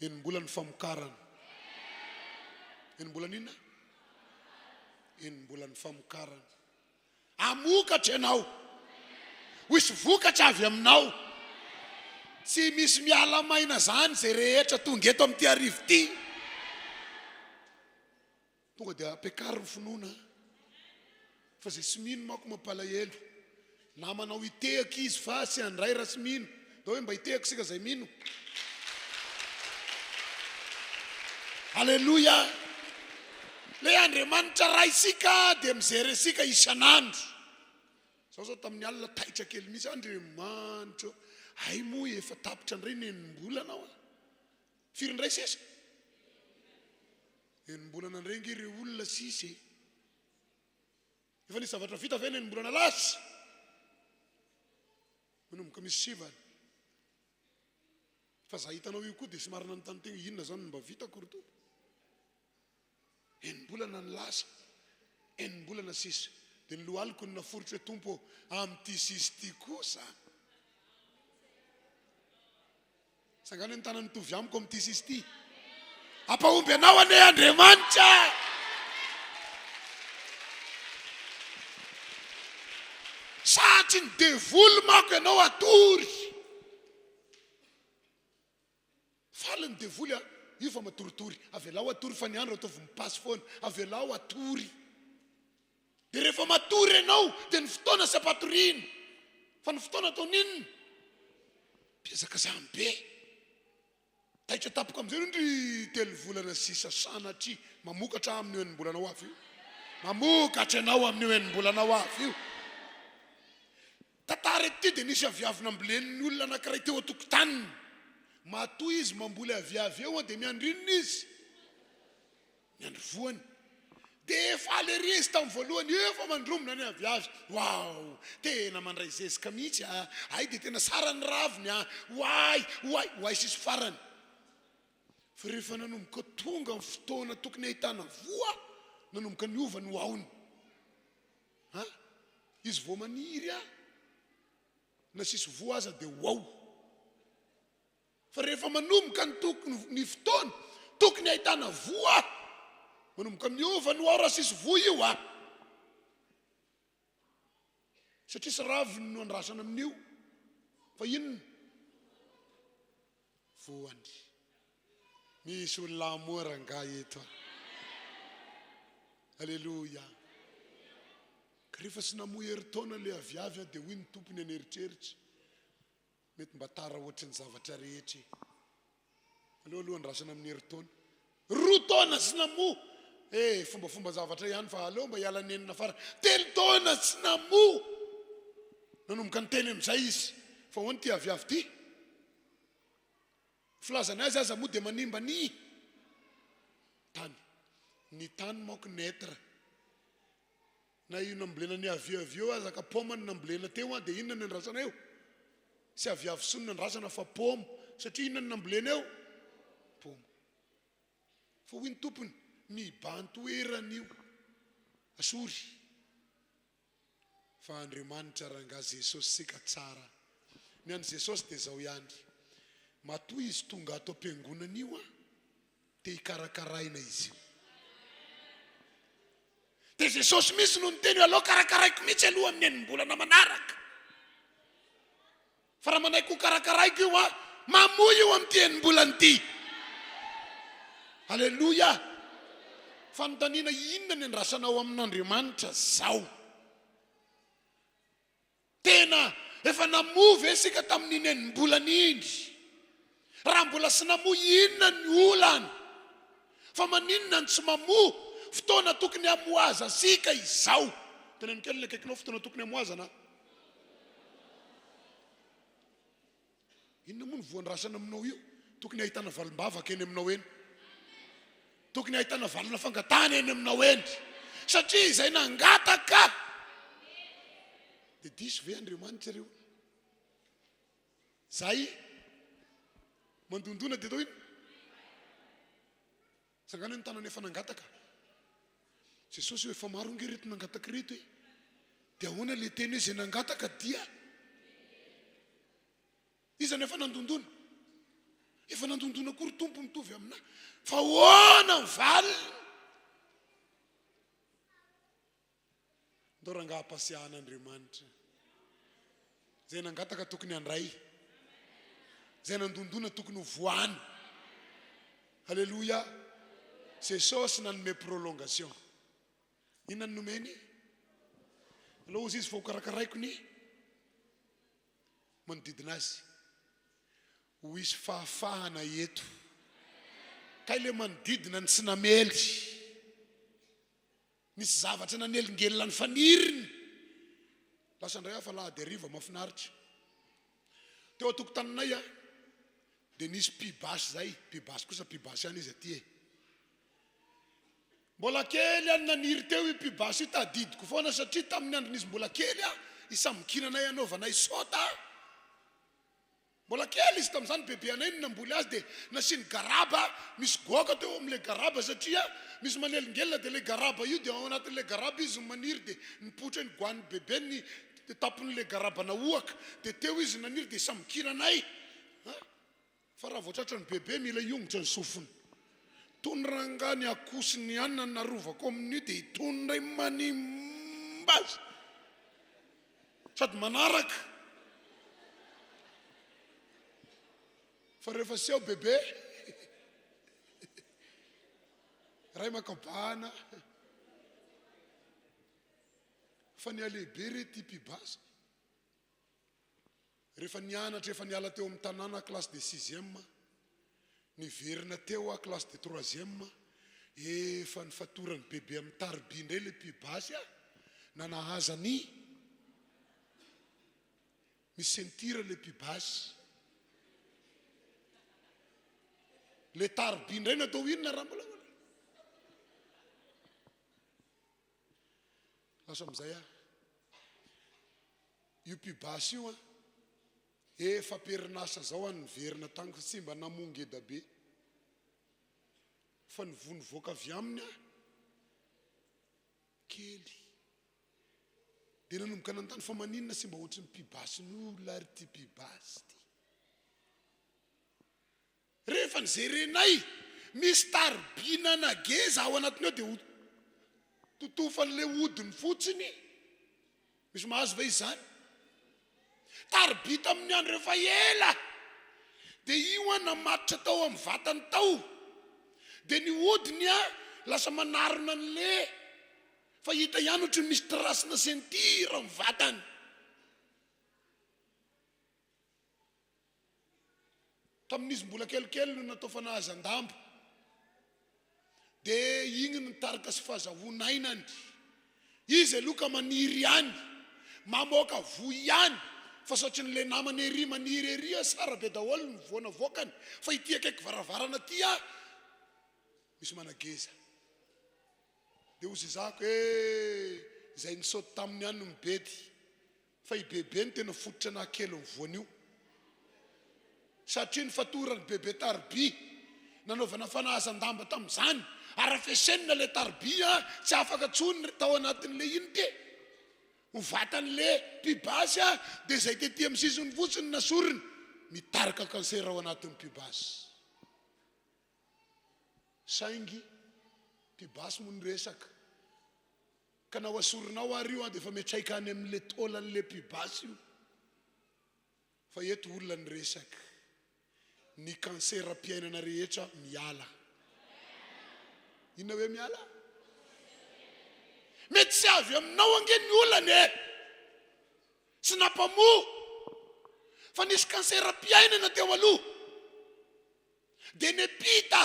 enim-bolan'ny famokarana. Enim-bolana inona? Enim-bolan'ny famokarana. Hamokatra ianao. Ho hisy vokatra avy aminao. Tsy misy miala maina izany izay rehetra tonga eto amin'ity hariva ity. Tonga dia ampiakaro ny finoana. Fa izay tsy mino manko mampalahelo. Namanao hitehaka izy fa tsy handray raha tsy mino. Ndao hoe mba hitehaka isika izay mino. Aleloia! Ilay Andriamanitra Raintsika dia mijery antsika isan'andro. Zaho zao tamin'ny alina taitra kely mihitsy, Andriamanitra ô, hay moa efa tapitra indray ny enim-bolana aho a! Firy indray sisa? Enim-bolana indray ange ireo olona sisa e! Efa nisy zavatra vita ve ny enim-bolana lasa? Manomboka misy sivana. Fa za hitanao io koa dia somary nanontany tena hoe inona zany no mba vitako ry Tompo? Enim-bolana ny lasa, enim-bolana sisa. Dia ny lohaliko no naforitra hoe Tompo ô, amin'ity sisa ity kosa. Tsangano ny tanany mitovy amiko amin'ity sisa ity. Hampahomby anao anie Andriamanitra. Satry ny devoly manko ianao hatory. Faly ny devoly a, io fa matoritory. Avelao hatory fa ny andro ataovy mipasy foana. Avelao hatory. Dia rehefa matory ianao dia ny fotoana sy ampatoriana. Fa ny fotoana ataony inona? Mpiazakazahany be. Taitra tampoka amin'izay aloha ndry telo volana sisa sanatria mamokatra amin'io enim-bolana ho avy io. Mamokatra ianao amin'io enim-bolana ho avy io. Tantara ity dia nisy aviavy nambolen'ny olona anankiray teo an-tokotaniny. Matoa izy mamboly aviavy eo dia miandry inona izy? Miandry voany. Dia faly ery izy tamin'ny voalohany, efa mandrombona ny aviavy. Waouh! Tena mandray zezika mihitsy a! Hay dia tena sara ny raviny a! Oay! Oay! Oay sisy farany. Fa rehefa nanomboka tonga ny fotoana tokony hahitana voa, nanomboka niova ny waony. Ha? Izy vao maniry a! Na sisy voa aza dia waouh! Fa rehefa manomboka ny tokony ny fotoana tokony ahitana voa, manomboka miova ny ho ao raha sisy voa io a! Satria tsy raviny no andrasana amin'io fa inona? Voany. Misy olona hamoa rangahy eto a! Aleloia! Ka rehefa tsy namoa herintaona ilay aviavy a, dia hoy ny tompony an'eritreritra, Mety mba tara ohatry ny zavatra rehetra e. Aleo aloha andrasana amin'ny herintaona. Roa taona tsy namoa. Eh, fombafomba zavatra ihany fa aleo mba hiala nenina farany. Telo taona tsy namoa. Nanomboka niteny amin'izay izy. Fa ahoana ity aviavy ity? Filazany azy aza moa dia manimba ny tany. Ny tany manko neutre. Na io nambolena ny aviavy io aza ka paoma no nambolena teo an dia inona no andrasana eo? Tsy aviavy intsony no andrasana fa paoma satria inona no nambolena eo? Paoma. Fa hoy ny tompony, mibahan-toerana io. Asory. Fa Andriamanitra rangaha Jesosy sika tsara. Ny an'i Jesosy dia izao ihany. Matoa izy tonga ato am-piangonana io an. Te hikarakaraina izy io. Dia Jesosy mihitsy no niteny hoe aleo karakaraiko mihitsy aloha amin'ny enim-bolana manaraka. Fa raha manaiky ho karakaraiko io an, mamoy io amin'ity enim-bolana ity. Aleloia! Fanontaniana, inona ny andrasanao amin'Andriamanitra zao? Tena efa namoa ve isika tamin'iny enim-bolana iny? Raha mbola tsy namoa, inona ny olana? Fa maninona no tsy mamoa? Fotoana tokony hamoazantsika izao. Teneno kely ny akaikinao, fotoana tokony hamoazana. Inona moa no voandrasana aminao io? Tokony hahitana valim-bavaka eny aminao eny. Tokony hahitana valina fangatahana eny aminao eny. Satria izay nangataka dia diso ve Andriamanitra ireo? Zay mandondona dia atao inona? Tsangano ny tanana efa nangataka. Jesosy io efa maro ange ireto nangataka ireto e. Dia ahoana le teny hoe izay nangataka dia Iza no efa nandondona? Efa nandondona koa ry Tompo mitovy aminà. Fa ahoana ny valiny? Ndao rangaha ampasiahan'Andriamanitra. Izay nangataka tokony handray. Izay nandondona tokony ho voany. Alléluia. Jesosy nanome prolongation. Inona no nomeny? Aleo hozy izy fa hokarakaraiko ny manodidina azy. Ho hisy fahafahana eto. Kay le manodidina ny tsy namely. Nisy zavatra nanelingelina ny faniriny. Lasa indray aho fa alahady hariva, mahafinaritra. Teo an-tokotaninay aho dia nisy mpibasy izay, mpibasy kosa mpibasy ihany izy aty e. Mbola kely aho no naniry teo io mpibasy io, tadidiko foana satria tamin'ny andron'izy mbola kely aho, isambokinanay hanaovanay sota. Mbola kely izy tamin'izany, bebe anay no namboly azy dia nasiany garaba, misy goaka teo amin'ilay garaba satria misy manelingelina dia ilay garaba io dia ao anatin'ilay garaba izy no maniry dia nipoitra ny goan'ny bebe ny tampon'ilay garaba nahoaka dia teo izy naniry dia sambokiranay a! Fa raha vao tratran'ny bebe mila hiongotra ny sofiny. Tony rangahy ny akoho sy ny anana narovako amin'io dia itony indray manimba azy. Sady manaraka. Fa rehefa seho bebe, ray maka bahana. Fa nihalehibe re ty mpibasa. Rehefa nianatra efa niala teo amin'ny tanàna classe de sixième, niverina teo aho classe de troisième, efa nifatoran'i bebe amin'ny tarobia indray ilay mpibasy aho, nanahaza ny ny ceinture ilay mpibasy. Ilay tarobia indray natao inona raha mbola Lasa amin'izay aho. Io mpibasy io an, efa am-perinasa zao aho niverina tany fa tsy mba namoa ngeda be. Fa ny voa nivoaka avy aminy an, kely. Dia nanomboka nanontany fa maninona sy mba ohatry ny mpibasin'olona ary ity mpibasy ity. Rehefa nijerenay, misy tarobina nageza ao anatiny ao dia ho totofan'ilay hodiny fotsiny. Misy mahazo ve izany? Tarobia tamin'ny andro efa ela. Dia io an namatotra tao amin'ny vatany tao. Dia ny hodiny an lasa manarona an'le fa hita ihany ohatry ny misy trace-na ceinture amin'ny vatany. Tamin'izy mbola kelikely no natao fanahazan-damba. Dia igny no tarika sy fazahoana ainany. Izy aloha ka maniry ihany, mamoaka voa ihany, fa satrin'ilay namany ery maniry ery ah, sara be daholo ny voa navoakany, fa ity akaiky varavarana ity ah, misy manageza. Dia hozy zako, eh, izay nisaoty taminy ihany no mibedy. Fa i Bebe no tena fototra nahakely ny voanio. Satria nifatoran'i Bebe tarobia nanaovana fanahazan-damba tamin'izany. Ary rafesenina ilay tarobia tsy afaka intsony tao anatin'ilay ino ty? Ho vatan'ilay mpibasy dia izay tety amin'ny sisiny fotsiny nasoriny. Mitarika cancer ao anatin'ny mpibasy. Saingy mpibasy moa ny resaka. Ka na ho asorinao ary io an dia efa miantraika any amin'ilay taolan'ilay mpibasy io. Fa eto olona ny resaka. Ny cancer-piainana rehetra miala. Inona hoe miala? Mety tsy avy aminao ange ny olana e! Tsy nampamoa fa nisy cancer-piainana teo aloha. Dia niampita.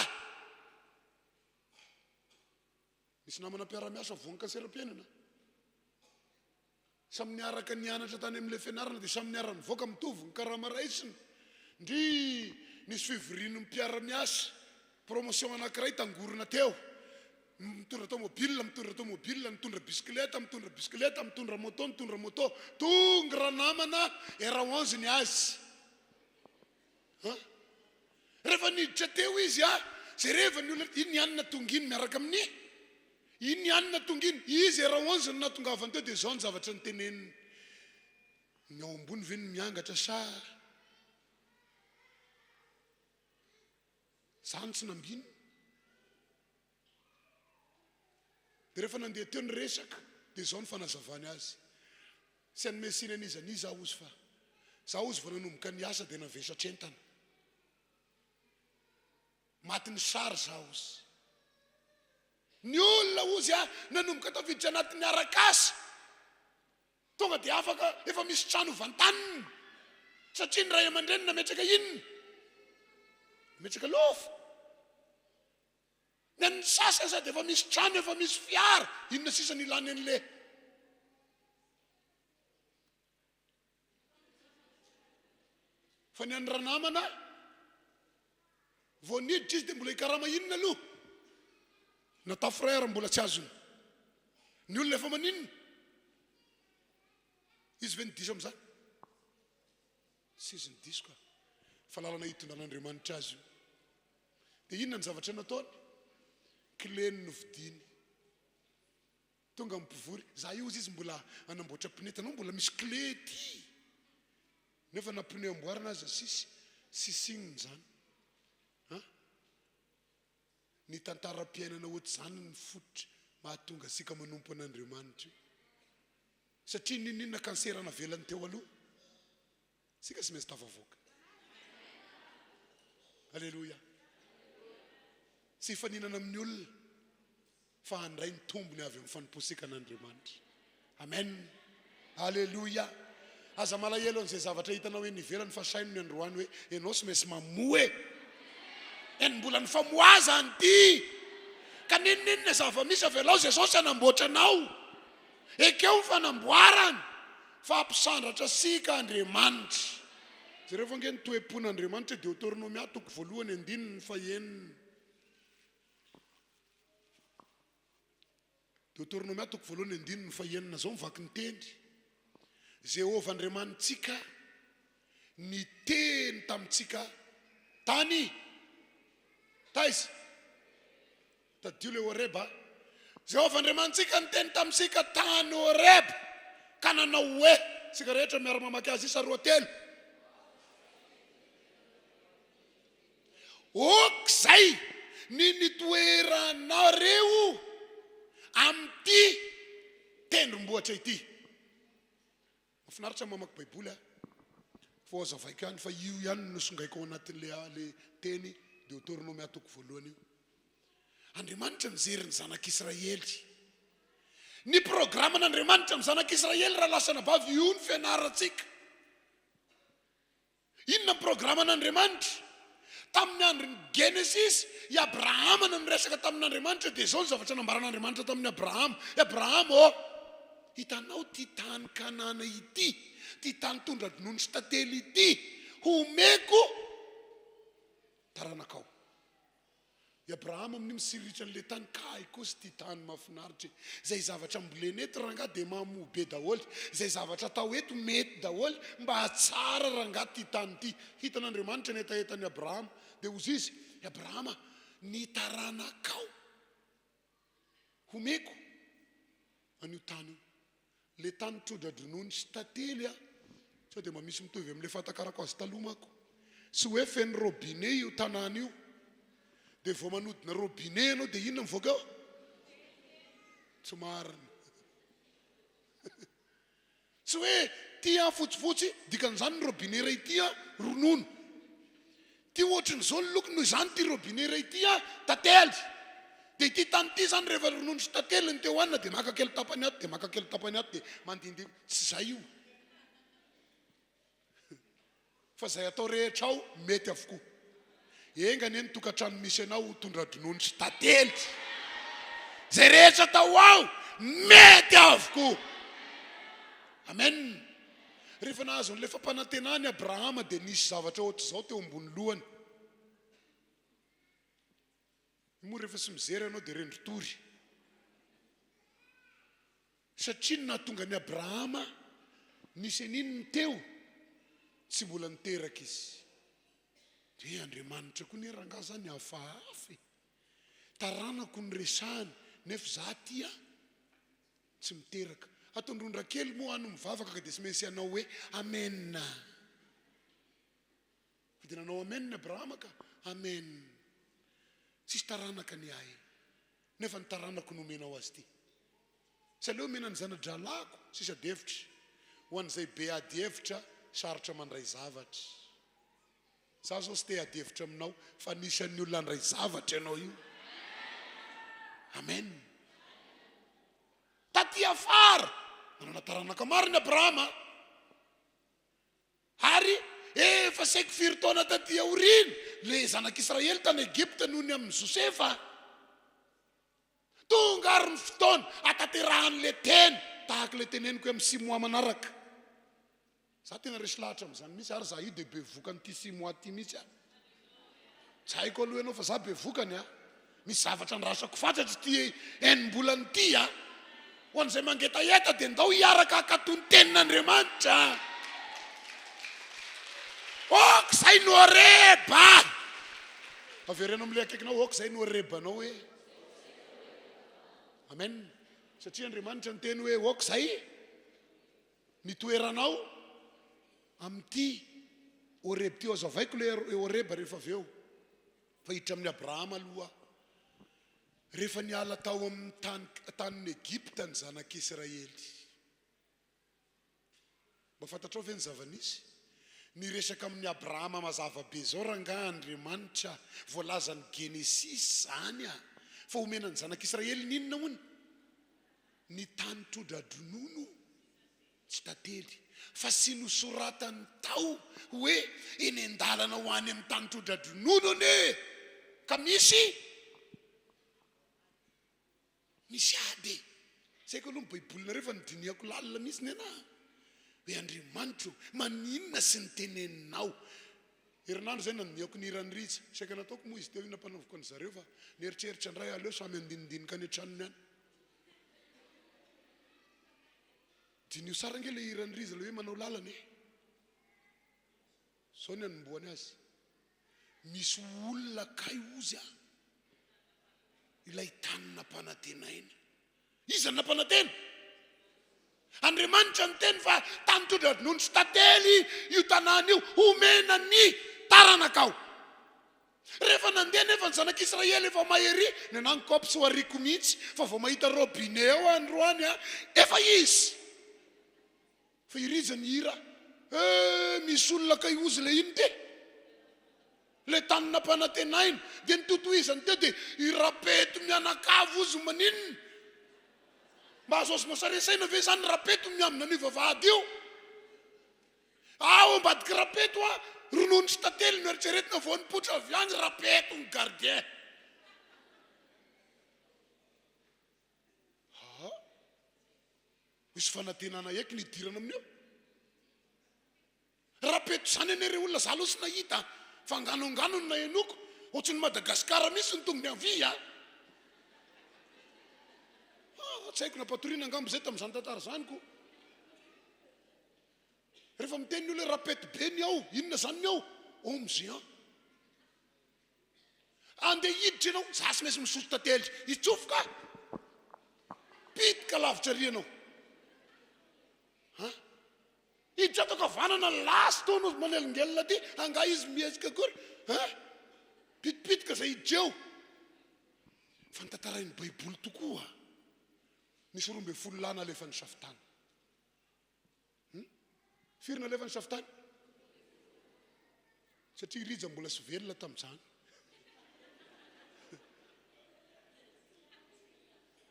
Misy namana mpiara-miasa voan'ny cancer-piainana. Samy niaraka nianatra tany amin'ilay fianarana dia samy niara-nivoaka mitovy ny karama raisina. Ndry nisy fivorian'ny mpiara-miasa, promotion anankiray tangorona teo. Mitondra tomobile, mitondra tomobile, nitondra bisikileta, mitondra bisikileta, mitondra moto, mitondra moto. Tonga ranamana heure 11 ny azy. An! Rehefa niditra teo izy an, jereva ny olona, iny anona tonga iny miaraka amin'ny, iny anona tonga iny, izy heure 11 no nahatongavany teo dia izao ny zavatra noteneniny, ny ao ambony ve no miangatra sa za no tsy nambinina? Dia rehefa nandeha teo ny resaka dia izao ny fanazavany azy, tsy hanome tsiny an'iza n'iza aho hozy fa za hozy vao nanomboka niasa dia navesatra entana. Matin'ny charge aho hozy. Ny olona hozy aho nanomboka tafiditra anatin'ny arak'asa tonga dia afaka efa misy trano vantanina satria ny ray aman-dreny nametraka inona? Nametraka lova. Ny an'ny sasany sady efa misy trano efa misy fiara, inona sisa no ilany an'le. Fa ny an'ny ranamana, vao niditra izy dia mbola hikarama inona aloha? Natao frère mbola tsy azony. Ny olona efa maninona? Izy ve no diso amin'izany? Tsy izy no diso ka. Fa lalana hitondran'Andriamanitra azy io. Dia inona ny zavatra nataony? Clé no novidiany. Tonga ny mpivory, za io hozy izy mbola hanamboatra pneu, hitanao mbola misy clé ety. Nefa na pneu amboarina aza sisy, sisy signe izany. An? Ny tantaram-piainana ohatr'izany ny fototra mahatonga antsika manompo an'Andriamanitra io. Satria n'inon'inona kansera navelany teo aloha, Tsika tsy maintsy tafavoaka. Aleloia. Tsy hifaninana amin'ny olona fa handray ny tombony avy amin'ny fanompoantsika an'Andriamanitra. Amen. Aleloia. Aza malahelo an'izay zavatra hitanao eny ivelany fa saino ny androany hoe ianao tsy maintsy mamoa e. Eny mbola ny famoazana ity. Ka n'inon'inona zava-misy avelao Jesosy hanamboatra anao. Ekeo ny fanamboarany fa hampisandratra antsika Andriamanitra. Jereo ange ny toe-pon'Andriamanitra e, Deoteronomia toko voalohany andininy fahenina. Deoteronomia toko voalohany andininy fahenina, zao ny vaky ny teny. Jehovah Andriamanitsika niteny tamintsika tany taiza? Tadidio ilay Horeba. Jehovah Andriamanitsika niteny tamintsika tany Horeba, ka nanao hoe, Isika rehetra miara-mamaky azy isa roa telo. Ok izay ny nitoeranareo amin'ity tendrombohitra ity. Mahafinaritra ny mamaky baiboly a! Fa ho azavaiko ihany fa io ihany no nosongaiko ao anatin'ilay teny Deoteronomia toko voalohany io. Andriamanitra nijery ny zanak'Israely. Ny programan'Andriamanitra amin'ny zanak'Israely raha lasa anabavy io ny fianarantsika. Inona ny programan'Andriamanitra? Tamin'ny andron'ny Genesisy, i Abrahama no niresaka tamin'Andriamanitra, dia izao ny zavatra nambaran'Andriamanitra tamin'i Abrahama, I Abrahama ô, hitanao ity tany Kanana ity, ity tany tondra-dronono sy tantely ity, homeko taranakao. I Abrahama amin'io mitsiriritra an'ilay tany, kay kosa ity tany mahafinaritra e! Izay zavatra ambolena eto rangahy dia mamoa be daholo, izay zavatra atao eto mety daholo, mba tsara rangahy ity tany ity. Hitan'Andriamanitra ny hetahetan'i Abrahama, dia hozy izy, I Abrahama, ny taranakao homeko an'io tany io. Le tany trodra-dronono sy tantely a! Sao dia mba misy mitovy amin'ilay fahatakarako azy taloha manko. Tsy hoe feno robinet io tanàna io. Dia vao manodina robinet ianao dia inona mivoaka eo? Tsy marina. Tsy hoe ity an fotsifotsy, dikan'izany ny robinet iray ity an ronono. Ity ohatrin'izao ny lokony noho izany ity robinet iray ity an tantely. Dia ity tany ity izany rehefa ronono sy tantely no te hohanina dia maka kely tapany ato dia maka kely tapany ato dia mandindihy. Tsy izay io. Fa izay atao rehetra ao mety avokoa. Enga anie ny tokantrano misy anao ho tondra-dronono sy tantely. Izay rehetra atao ao mety avokoa. Amen. Rehefa nahazo an'ilay fampanantenana i Abrahama dia nisy zavatra ohatr'izao teo ambony lohany. Moa rehefa tsy mizera ianao dia rendri-tory. Satria ny nahatonga an'i Abrahama nisy an'iny ny teo, tsy mbola niteraka izy. Dia Andriamanitra koa anie rangaha zany hafahafa e! Taranako no resahany nefa za aty a tsy miteraka. Ato Androndrakely moa aho no mivavaka ka dia tsy maintsy hanao hoe Amen. Fa dia nanao Amen Abrahama ka. Amen. Tsisy taranaka ny ahy. Nefa ny taranako no omenao azy ity. Tsy aleo omena ny zana-drahalahiko? Sisa ady hevitra. Ho an'izay be ady hevitra, sarotra mandray zavatra. Za zao tsy te hiady hevitra aminao, fa anisan'ny olona handray zavatra ianao io. Amen. Taty afara, nanana taranaka maro ny Abrahama. Ary efa saiky firy taona taty aoriana, ilay zanak'Israely tany Egypta noho ny amin'i Josefa. Tonga ary ny fotoana hahatanterahan'ilay teny, tahaka ilay teneniko hoe amin'ny six mois manaraka. Za tena resy lahatra amin'izany mihitsy ary za io dia bevoka an'ity six mois ity mihitsy aho. Tsy haiko aloha ianao fa za bevokany a. Misy zavatra andrasako fatratra ity enim-bolana ity a. Ho an'izay mangetaheta dia ndao hiaraka hankatò ny tenin'Andriamanitra. Ok izay no Horeba. Avereno amin'ilay akaikinao, ok izay no Horebanao hoe. Amen. Satria Andriamanitra niteny hoe ok izay ny toeranao amin'ity Horeba ity. Hazavaiko ilay Horeba rehefa avy eo. Fa hiditra amin'i Abrahama aloha aho. Rehefa niala tao amin'ny tany tanin'i Egypta ny zanak'Israely. Mba fantatrao ve ny zava-nisy? Niresaka amin'i Abrahama mazava be izao rangaha Andriamanitra, voalazan'ny Genesisy izany a! Fa homena ny zanak'Israely ny inona hono? Ny tany trodra-dronono. Tsy tantely, fa sy nosoratany tao hoe eny an-dalana ho any amin'ny tany trodra-dronono anie ka misy misy ady e! Tsy haiko aloha ny baibolinareo fa nodinihako lalina mihitsy ny anah hoe Andriamanitro maninona sy ny teneninao. Herinandro izay nandinihako ny hiran'i Rija. Saika nataoko moa izy teo iny nampanaoviko an-dry zareo fa nieritreritra indray aleo samy handinidinika any an-tranony any. Diniho tsara ange le hiran'i Riza le hoe manao lalana e. Zao ny anombohany azy. Misy olona kay ozy a. Ilay tany nampanantenaina. Iza no nampanantena? Andriamanitra niteny fa tany tondra-dronono sy tantely io tanàna io homena ny taranakao. Rehefa nandeha nefa ny zanak'Israely efa mahery, ny anah ny cop tsy ho ariako mihitsy fa vao mahita robinet ao aho androany a, efa izy! Fa i Rija nihira eh misy olona kay ozy le ino ty? Le tany nampanantenaina, dia nitotohizany teo dia i Rapeto mianakavy ozy maninona? Mba azoazonao sary an-tsaina ve zany Rapeto miambina an'io vavahady io? Ao ambadiky Rapeto a, ronono sy tantely no eritreretina vao nipoitra avy any Rapeto ny gardien. Aa, misy fanantenana eky ny hidirana amin'io. Rapeto izany anie re olona, za aloha tsy nahita fa angano angano no nahenoako, ohatran'ny Madagascar mihitsy ny tongony havia a. Ah, tsy haiko nampatoriana angamba izay tamin'izany tantara izany ko. Rehefa miteny ny olona hoe rapety be ny ao, inona izany ny ao? Homme géant. Andeha hiditra ianao, za tsy maintsy misotro tantely. Hitsofoka pitika lavitra ary ianao. Ha? Hiditra ato ankavanana last tono manelingelina aty, angaha izy mihetsika akory? Ha? Pitipitika izay hiditra eo. Fa ny tantarain'ny Baiboly tokoa, nisy 12 lahy nalefan'ny safitany. Hum? Firy nalefan'ny safitany? Satria i Rija mbola sy velona tamin'izany.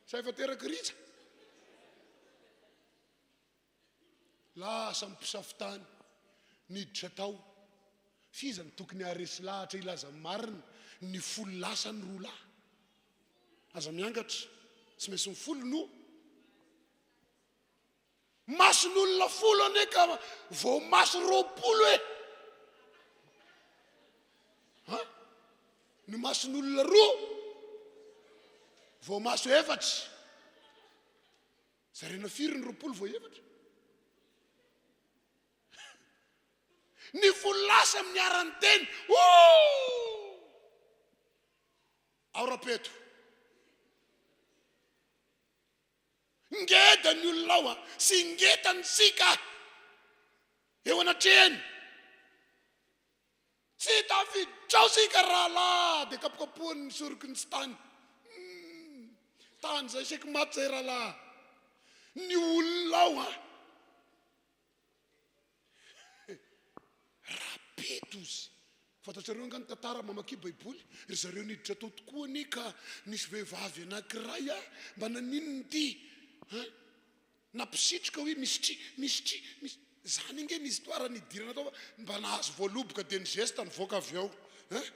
Sa efa teraka Rija? Lasa ny mpisafo tany, niditra tao. F'iza no tokony haharesy lahatra hilaza ny marina? Ny folo lasa ny roa lahy. Aza miangatra, tsy maintsy ny folo no. Mason'olona folo anie ka vao maso 20 e! Ha? Ny mason'olona roa vao maso efatra. Zaraina firy ny 20 vao efatra? Ny folo lasa miara-niteny, Ooh! Ao Rapeto. Ngeda ny olona ao a! Sy ngeta ny sika eo anatrehany. Tsy tafiditra ao sika rahalahy dia kapokapohany ny soroky ny tsy tany. Humm. Tany zay saiky maty zay rahalahy. Ny olona ao a! Rapeto ozy. Fantatrareo angaha ny tantara mamakia baiboly? Ry zareo niditra tao tokoa anie ka nisy vehivavy anakiray a! Mba naninona ity an? Nampisitrika hoe misy tri, misy tri, misy. Zany ange ny histoire nidirana tao fa mba nahazo voaloboka dia ny geste nivoaka avy ao an!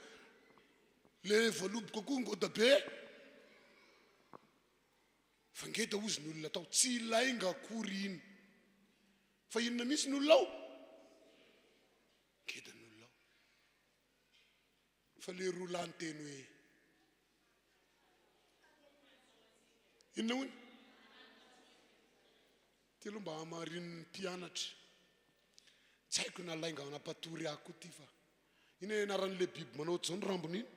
Le voaloboka koa ngoda be. Fa ngeda ozy ny olona tao, tsy lainga akory iny. Fa inona mihitsy ny olona ao? Ngeda ny olona ao. Fa le roa lahy niteny hoe inona hono? Ty aloha mba hamarinin'ny mpianatra. Tsy haiko na lainga nampatory ahy koa ty fa inona ny anaran'ilay biby manao ohatr'izao ny rambony iny?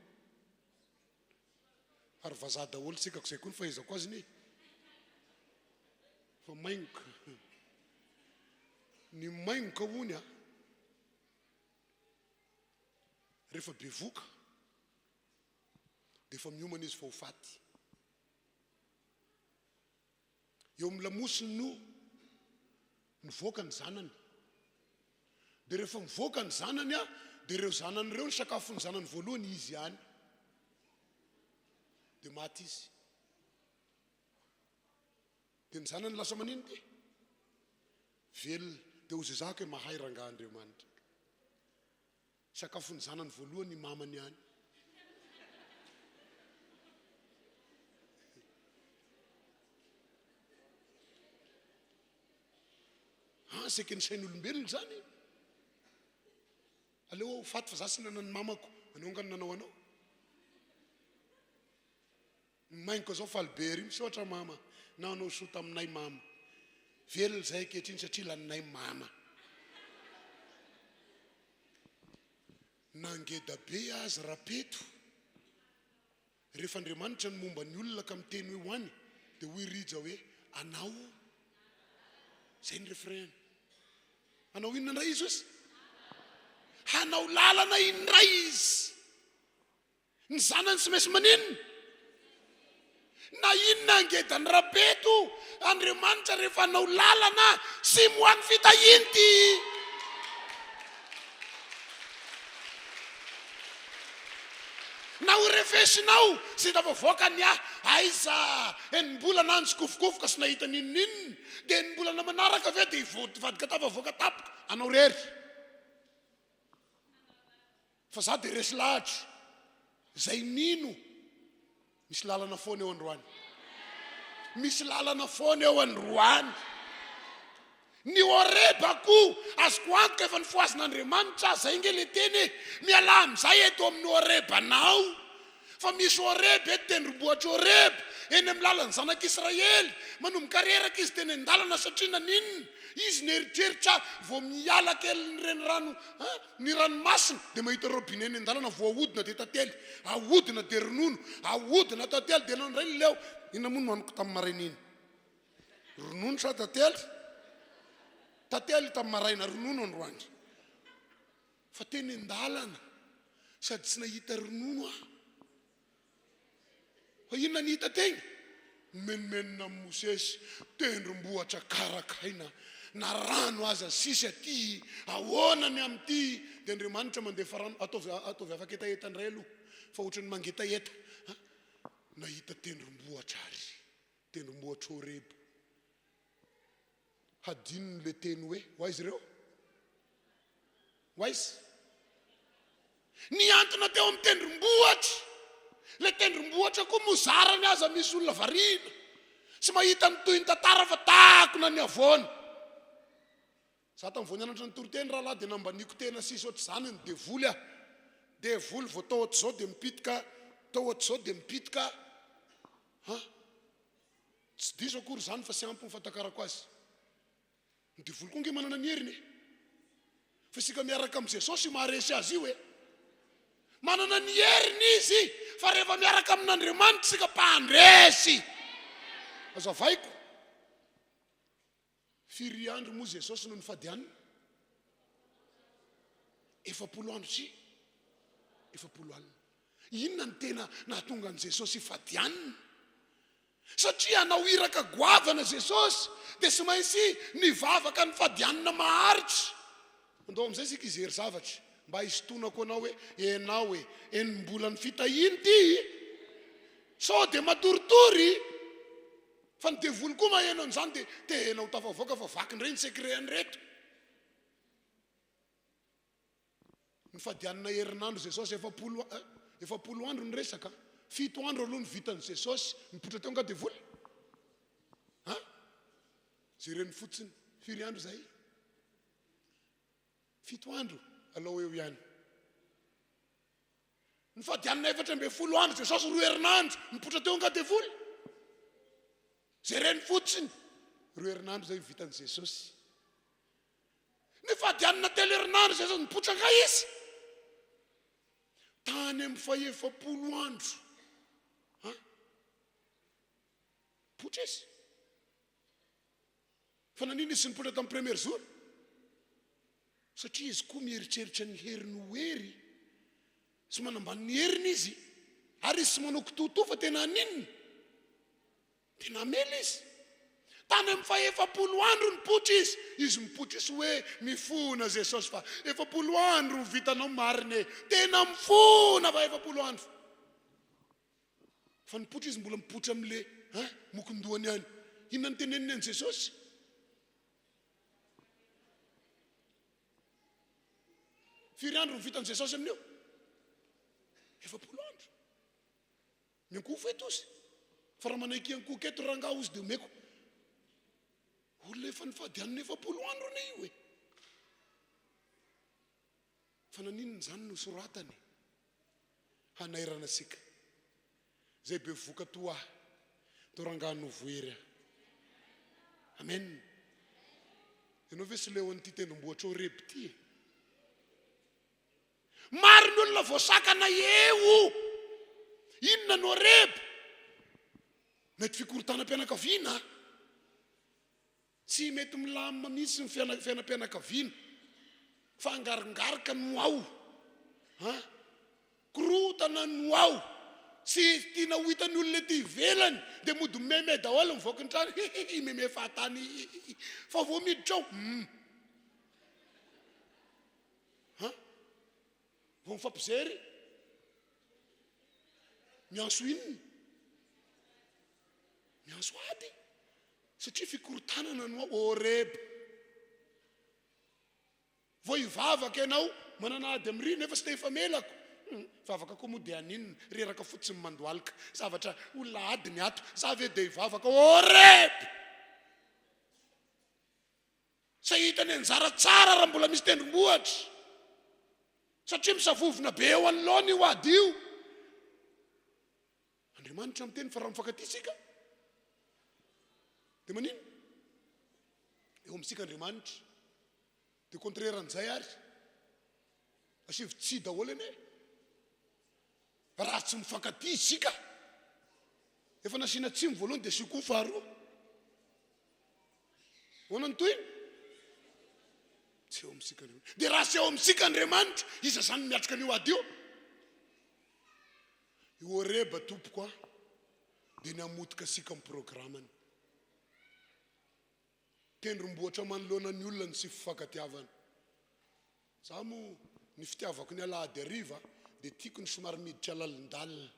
Ary vazaha daholo tsika ko zay koa ny fahaizako azy ne. Fa maingoka. Ny maingoka hony a. Rehefa bevoka dia efa miomana izy fa ho faty. Eo amin'ny lamosiny no nivoaka ny zanany. Dia rehefa mivoaka ny zanany dia ireo zanany ireo ny sakafon'ny zanany voalohany izy ihany. Dia maty izy. Dia ny zanany lasa manino ty? Velona. Dia hozezahako hoe mahay rangaha Andriamanitra. Sakafon'ny zanany voalohany i mamany ihany. Ah, saika ny sain'olombelona izany. Aleo aho ho faty fa za tsy nanana ny mamako. Anao nga no nanao anao? Ny maingoka zao faly be ery, misaotra mama nanao soa taminay mama. Velona izahay ankehitriny satria laninay mama. Na ngeda be aza Rapeto, rehefa Andriamanitra no momba ny olona ka miteny hoe ho any, dia hoy Rija hoe anao, zay ny refrain-ny. Hanao inona indray izy ozy? Hanao lalana indray izy. Ny zanany tsy maintsy maninona? Na inona angedan'i Rabeto, Andriamanitra rehefa hanao lalana sy ho an'ny fitahiany ty. Na ho refesinao sy tafavoaka ny ahy, aiza enim-bolana aho nitsikofokofoka sy nahita n'inon'inona, dia enim-bolana manaraka ve dia hivadika tafavoaka tampoka anao rery. Fa za dia resy lahatra, izay mino, misy lalana foana eo androany. Misy lalana foana eo androany. Ny Horeba koa, azoko antoka efa nifohazin'Andriamanitra, zay nge le teny e, mialà amin'izay eto amin'ny Horebanao. Fa misy Horeba eto, tendrombohitr'i Horeba, eny amin'ny lalan'ny zanak'Israely. Manomboka reraka izy teny an-dalana satria naninona? Izy nieritreritra vao miala kelin'ny renirano Ny ranomasina dia mahita robinet eny an-dalana voahodina dia tantely, ahodina dia ronono, ahodina tantely dia nandray ny leo. Inona moa no nohaniko tamin'ny maraina iny? Ronono sa tantely? Tantely tamin'ny maraina, ronono androany. Fa teny an-dalana sady tsy nahita ronono aho. Fa inona ny hita teny? Nimenomenona amin'i Mosesy, tendrombohitra karakaina, na rano aza sisy aty, ahoana ny amin'ity? Dia Andriamanitra mandefa rano, ataovy, ataovy afaka-hetaheta indray aloha, fa ohatran'ny mangetaheta. Ha? Nahita tendrombohitra ary, tendrombohitra Horeba. Hadinony ilay teny hoe, ho aiza ireo? Ho aiza? Nihantona teo amin'ny tendrombohitra. Ilay tendrombohitra koa moa zarany aza misy olona variana sy mahita ny tohin'ny tantara fa takona ny havoana. Za tamin'ny vao nianatra ny toriteny rahalahy dia nambaniako tena sisa ohatr'izany ny devoly aho. Devoly vao tao ohatr'izao dia mipitika, tao ohatr'izao dia mipitika. Ha? Tsy diso akory izany fa tsy ampy ny fahatakarako azy. Ny devoly koa ange manana ny heriny e. Fa isika miaraka amin'i Jesosy maharesy azy io e. Manana ny heriny izy fa rehefa miaraka amin'Andriamanitra isika mpandresy. Azavaiko. Firy andro moa Jesosy no nifady hanina? 40 andro sy 40 alina. Inona no tena nahatonga an'i Jesosy hifady hanina? Satria hanao iraka goavana Jesosy dia tsy maintsy nivavaka nifady hanina maharitra. Andao amin'izay isika hijery zavatra mba hisintonako anao hoe ianao e, enim-bolan'ny fitahiana ity, sao dia matoritory? Fa ny devoly koa maheno an'izany dia tena ho tafavoaka fa vaky indray ny secret an'ireto. Nifadianina herinandro Jesosy, 40 eh, 40 andro ny resaka, fito andro aloha ny vitan'i Jesosy, nipoitra teo angaha devoly? Ha? Jereny fotsiny, firy andro izay? Fito andro, alao eo ihany. Nifadianina 14 andro Jesosy, roa herinandro, nipoitra teo angaha devoly? Jereny fotsiny, roa herinandro izay vitan'i Jesosy. Nifadianina telo herinandro Jesosy, nipoitra angaha izy? Tany amin'ny fahefapolo andro. Ha? Nipoitra izy. Fa naninona izy tsy nipoitra tamin'ny premier jour? Satria izy koa mieritreritra ny heriny ho hery sy manambany ny heriny izy, ary izy tsy manao kitoatoa fa tena haninona? Dia namela izy. Tany amin'ny fahefapolo andro nipoitra izy. Izy mipoitra izy hoe mifona Jesosy fa 40 andro no vitanao marina e. Tena mifona fa 40 andro. Fa nipoitra izy mbola mipoitra amin'le hein mokondohany ihany. Inona no teneniny an'i Jesosy? Firy andro no vitan'i Jesosy amin'io? 40 andro. Miankohofa eto ozy. Fa raha manaiky hiankohoka eto rangaha ozy dia omeko. Olona efa nifady hanina 40 andro anie io e. Fa naninona izany no soratany? Hanairana antsika. Izay bevohoka toa ahy, toa rangaha novohery ahy. Amen. Ianao ve tsy leo an'ity tendrombohitra Horeb ity e? Maro ny olona voasakana eo. Inona no Horeb? Mety fikorontanam-pianakaviana. Tsy mety milamina mihitsy ny fiainam-pianakaviana. Fa angarongaroka no ao. An? Korontana no ao. Tsy tiana ho hitan'ny olona ety ivelany dia mody mimeme daholo mivoaka ny trano, hihihi, mimeme fahatany, hihihi. Fa vao miditra ao, hum. An? Vao mifampijery, miantso inona? Miantso ady. Satria fikorontanana no ao. Horeb. Vao hivavaka ianao, manana ady amin'i ry nefa tsy te hifamelako. Hum, vavaka koa moa dia haninona? Reraka fotsiny mandohalika. Zavatra olona ady ny ato. Za ve dia hivavaka? Horeb! Tsy hahita ny anjara tsara raha mbola misy tendrombohitra, satria misavovona be eo anoloana io ady io. Andriamanitra miteny fa raha mifankatia isika dia maninona? Eo amintsika Andriamanitra. Dia contraire an'izay ary. Asivo tsia daholo anie. Raha tsy mifankatia isika, efa nasiana tsia ny voalohany dia asio koa ny faharoa. Ahoana ny tohiny? Tsy eo amintsika Andriamanitra. Dia raha tsy eo amintsika Andriamanitra, iza izany no miatrika an'io ady io? I Horeba tompoko a. Dia ny hamotika antsika amin'ny programany. Tendrombohitra manoloana ny olona ny tsy fifankatiavana. Za moa ny fitiavako ny alahady hariva dia tiako ny somary miditra lalindalina.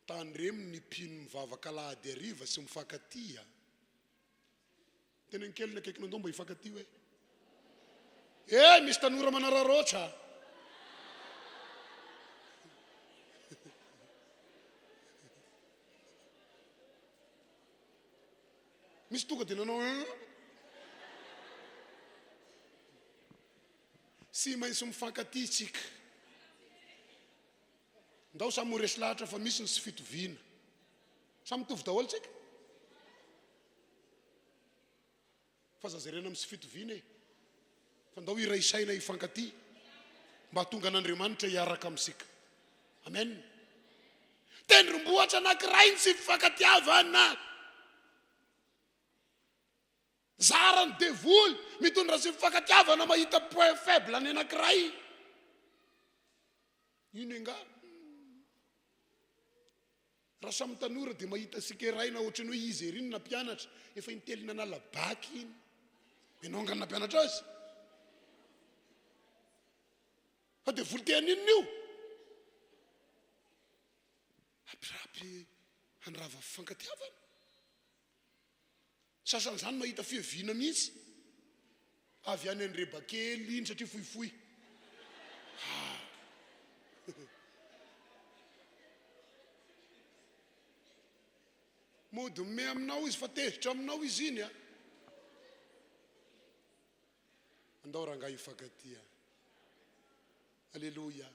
Tandremo ny mpino mivavaka alahady hariva sy mifankatia. Teneno kely ny akaikinao ndao mba hifankatia hoe. Eh misy tanora manararaotra. Misy tonga dia nanao un. Tsy maintsy mifankatia isika. Ndao samy ho resy lahatra fa misy ny tsy fitoviana. Samy mitovy daholo tsika. Fa aza jerena amin'ny tsy fitoviana e. Fa ndao hiray saina hifankatia mba hahatonga an'Andriamanitra hiaraka amintsika. Amen. Tendrombohitra anankiray ny tsy fifankatiavana. Zara ny devoly mitondra tsy fifankatiavana mahita point faible ny anankiray. Ino engaha? Raha samy tanora dia mahita sikeraina ohatran'ny hoe izy ery no nampianatra, efa intelo nanala bac iny. Ianao angaha no nampianatra azy? Fa devoly te haninona io? Hampirapy handrava fifankatiavana. Sasany izany mahita fiaviana mihitsy avy any Andrebakely iny satria fohifohy. Ah. Mody mime aminao izy fa tezitra aminao izy iny a. Andao rangahy hifankatia. Aleloia.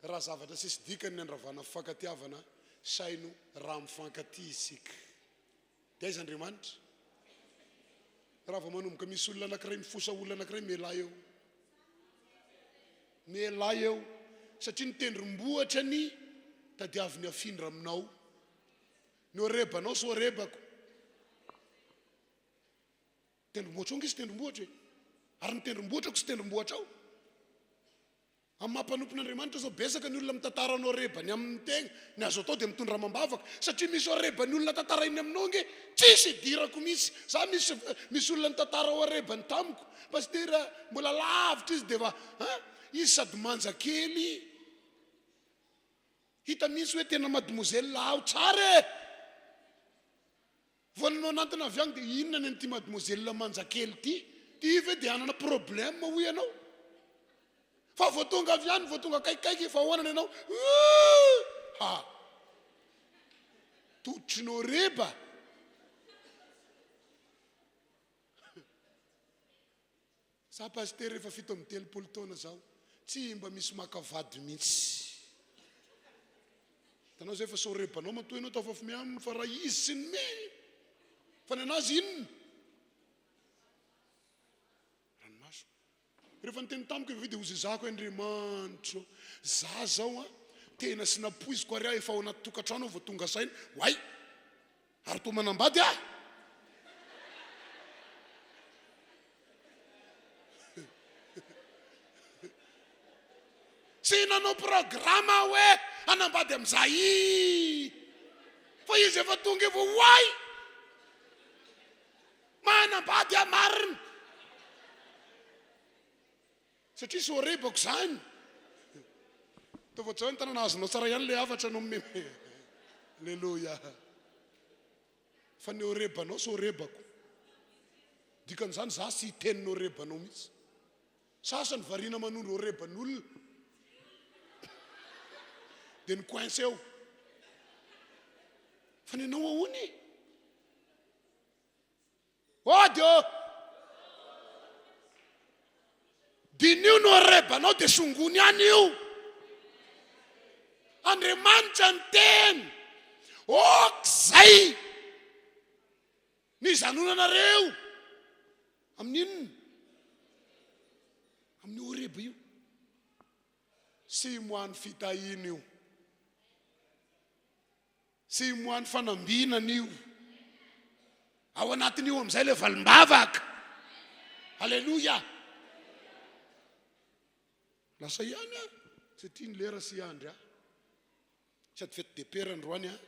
Raha zavatra tsisy dikany ny andravana fifankatiavana, saino raha mifankatia isika. Dia aiza Andriamanitra? Raha vao manomboka misy olona anankiray mifosa olona anankiray, mialà eo. Mialà eo. Satria ny tendrombohitra ny tadiaviny hafindra aminao. Ny orebanao sy orebako. Tendrombohitra ao ange sy tendrombohitra e. Ary ny tendrombohitrako sy tendrombohitrao. Amin'ny maha mpanompon'Andriamanitra zao, betsaka ny olona mitantara ny orebany amin'ny tegna. Ny azo atao dia mitondra amam-bavaka. Satria misy orebany olona tantarainy aminao ange, tsisy idirako mihitsy. Za misy misy olona nitantara orebany tamiko. Pasitera, mbola lavitra izy dia efa hein, izy sady manja kely. Hita mihitsy hoe tena mademoiselle ao tsara e! Vao nanao nantina avy any dia inona ny an'ity mademoiselle manja kely ity? Ity ve dia hanana problème hoy ianao? Fa vao tonga avy any, vao tonga akaikikaiky efa ahoana ny anao? Uuh! Ha! Tototry ny oreba! Za pasitera efa 37 taona zao, tsy mba misy maka vady mihitsy. Hitanao zay fa sao rebanao matoa ianao tafafome aminy fa raha izy tsy nome fa ny anazy inona? Ranomaso. Rehefa niteny tamiko i Vavy dia hozezako Andriamanitro. Za zao an, tena sy nampoiziko ary aho efa ao anaty tokantrano aho vao tonga saina, oay! Ary toa manambady aho? Tsy nanao programa aho hoe hanambady amin'izay fa izy efa tonga efa ho ahy. Manambady aho marina. Satria soarebako izany. Ataovy ohatr'izao ny tanana, azonao tsara ihany ilay hafatra nomena. Aleloia. Fa ny orebanao soarebako. Dikan'izany za tsy hiteny ny orebanao mihitsy. Sasany variana manondro oreban'olona. Dia ny coince eo. Fa ny anao ahoana e? Ody ô! Diniho ny orebanao dia songony any io. Andriamanitra niteny, ok zay ny zanonanareo amin'ny inona? Amin'ny oreba io. Six mois ny fitahiana io. Tsy moany fanambinana io. Ao anatin'io amin'izay ilay valim-bavaka. Aleloia. Lasa ihany aho satria ny lera sy andry ahy. Sady fety de père androany aho.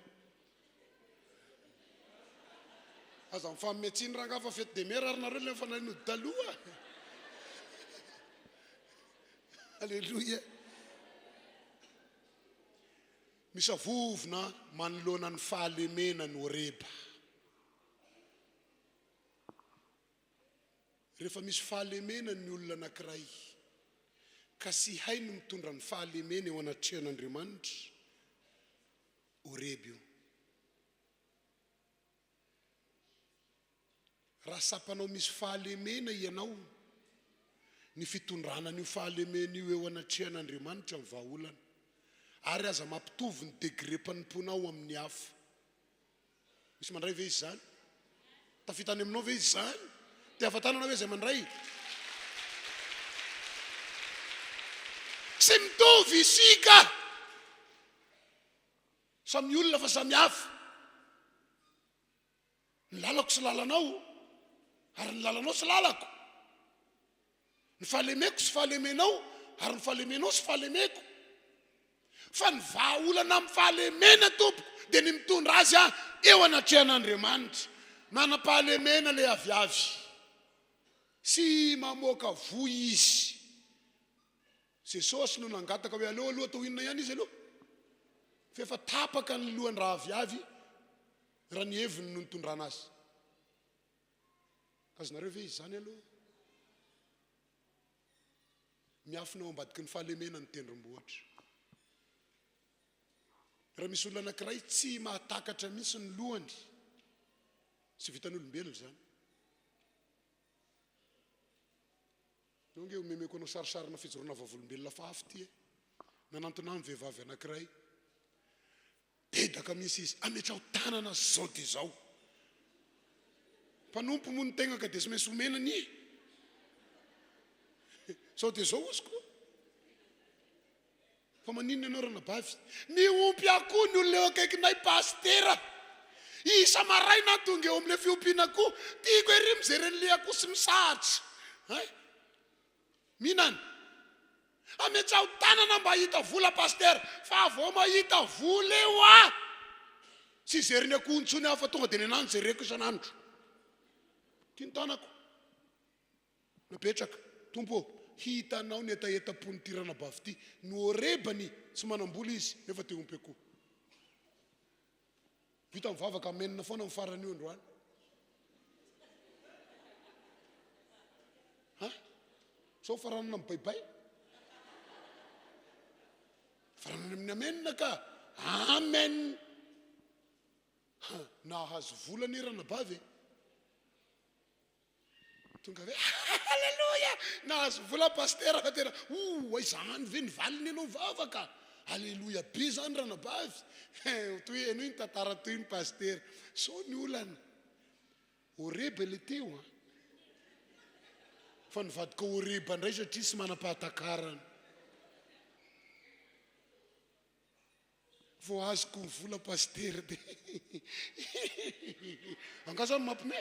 Aza mifanome tsiny rangaha fa fety de mère ary nareo le efa nody taloha. Alléluia. Misavovona manoloana ny fahalemena ny Horeba. Rehefa misy fahalemena ny olona anankiray ka tsy hainy mitondra ny fahalemena eo anatrehan'Andriamanitra, Horeba io. Raha tsapanao misy fahalemena ianao, ny fitondrana an'io fahalemena io eo anatrehan'Andriamanitra ny vahaolana. Ary aza mampitovy ny degré-mpanompoanao amin'ny hafa. Misy mandray ve izany? Tafita any aminao ve izany? Te hahafantarana ve izay mandray? Tsy mitovy isika. Samy olona fa samy hafa. Ny lalako sy lalanao, ary ny lalanao sy lalako. Ny fahalemeko sy fahalemenao, ary ny fahalemenao sy fahalemeko. Fa ny vahaolana amin'ny fahalemena, tompoko, dia ny mitondra azy eo anatrehan'Andriamanitra. Manam-pahalemena ilay aviavy. Tsy mamoaka voa izy. Jesosy no nangataka hoe aleo aloha atao inona ihany izy aloha? Fa efa tapaka ny lohan-drahaviavy raha ny heviny no nitondrana azy. Azonareo ve izany aloha? Miafina ao ambadiky ny fahalemena ny tendrombohitra. Raha misy olona anankiray tsy mahatakatra mihitsy ny lohany, tsy vitan'olombelona izany. Eo ange omemeko anao sarisarina fijoroana vavolombelona fa hafa ity e. Nanantona ahy ny vehivavy anankiray. Dedaka mihitsy izy. Ametraho tanana zao dia zao. Mpanompo moa ny tegna ka dia tsy maintsy omena anie. Zao dia zao ozy ko. Fa maninona ianao ranabavy? Miompy akoho ny olona eo akaikinay pasitera. Isa maraina aho tonga eo amin'ilay fiompiana akoho. Tiako ery mijery an'ilay akoho sy misahatra. Hay. Mihinana. Ametsaho tanana mba hahita vola pasitera. Fa vao mahita vola eo aho. Tsy hijery ny akoho intsony aho fa tonga dia ny anah no jereko isan'andro. Ity ny tanako. Napetraka, Tompo ô, hitanao ny hetahetam-pon'ity ranabavy ity. Nohorebany, tsy manam-bola izy, nefa te hompy akoho. Vita mivavaka amen foana ny faran'io androany. Ha? Sao faranana amin'ny baibay? Faranana amin'ny amen ka. Amen. Ha, nahazo vola anie ranabavy e. Tonga hoe Aleloia! Nahazo vola pasitera fa tena oh, izany ve ny valiny ianao vavaka? Aleloia be zany ranabavy. Toy henoy ny tantara toy ny pasitera. Sao ny olana. Horeba ilay teo an. Fa nivadika horeba indray satria tsy manam-pahatakarana. Vao azoko ny vola pasitera de angaha zany mampime?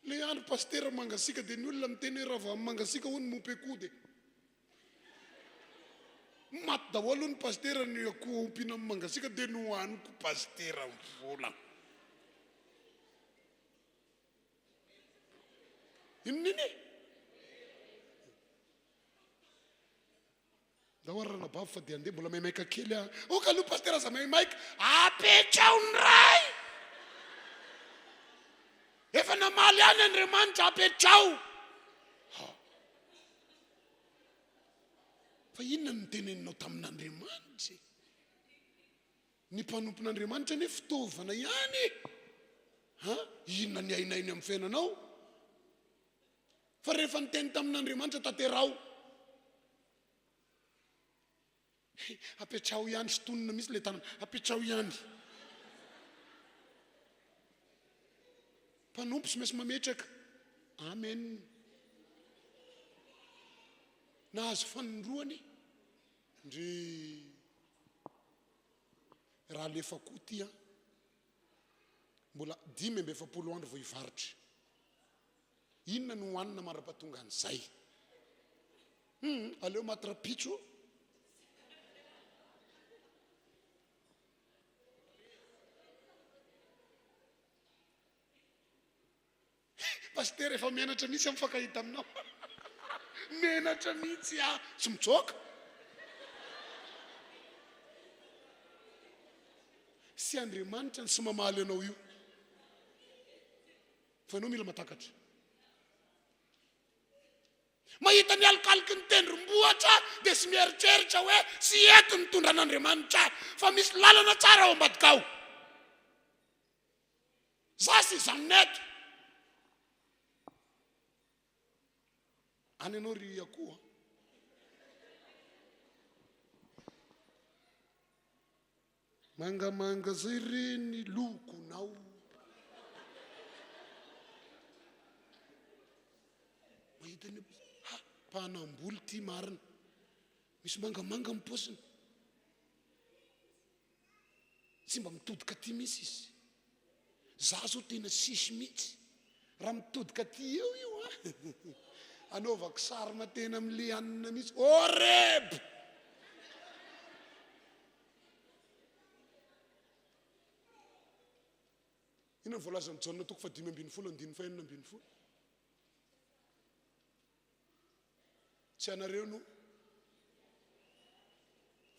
Le andro pasitera mangasiaka de ny olona miteny hoe raha vao amin'ny mangasiaka hono mompy akoho de maty daholo hono pasitera ny akoho ompiana amin'ny mangasiaka de nohaniko pasitera ny vola. Inona iny e? Ndao ary ranabavy fa dia andeha mbola maimaika kely aho. Ok aloha pasitera aza maimaika. Apetraho ny Ray. Efa namaly ihany Andriamanitra apetraho. Ha. Fa inona no noteneninao tamin'Andriamanitra e? Ny mpanompon'Andriamanitra anie fitaovana ihany e. Ha? Inona ny ainainy amin'ny fiainanao? Fa rehefa niteny tamin'Andriamanitra, tanteraho. Apetraho ihany, sintonina mihitsy ilay tanana. Apetraho ihany. Mpanompo tsy maintsy mametraka. Amen. Nahazo fanindroany ndry raha alefa koa ty an. Mbola 45 andro vao hivarotra. Inona no hohanina mandra-pahatonga an'izay? Hum, aleo maty rapitso. Pasitera efa menatra mihitsy aho mifankahita aminao. Menatra mihitsy aho. Tsy mitsoaka. Sy Andriamanitra ny sy mamaly anao io. Fa ianao mila matakatra. Mahita ny alokaloky ny tendrombohitra dia sy mieritreritra hoe tsy eto ny tondran'Andriamanitra ahy fa misy lalana tsara ao ambadika ao. Za sy hijanona eto. Any ianao ry akoho a. Mangamanga zay re ny lokonao. Mahita ny ha mpanamboly ty marina. Misy mangamanga amin'ny paosiny. Tsy mba mitodika aty mihitsy izy. Za zao tena sisy mihitsy. Raha mitodika aty eo io an. Anaovako sarina tena amin'le anona mihitsy. Oreb! Inona no voalazan'i Jaona toko fahadimy ambin'ny folo andininy fahenina ambin'ny folo? Tsy anareo no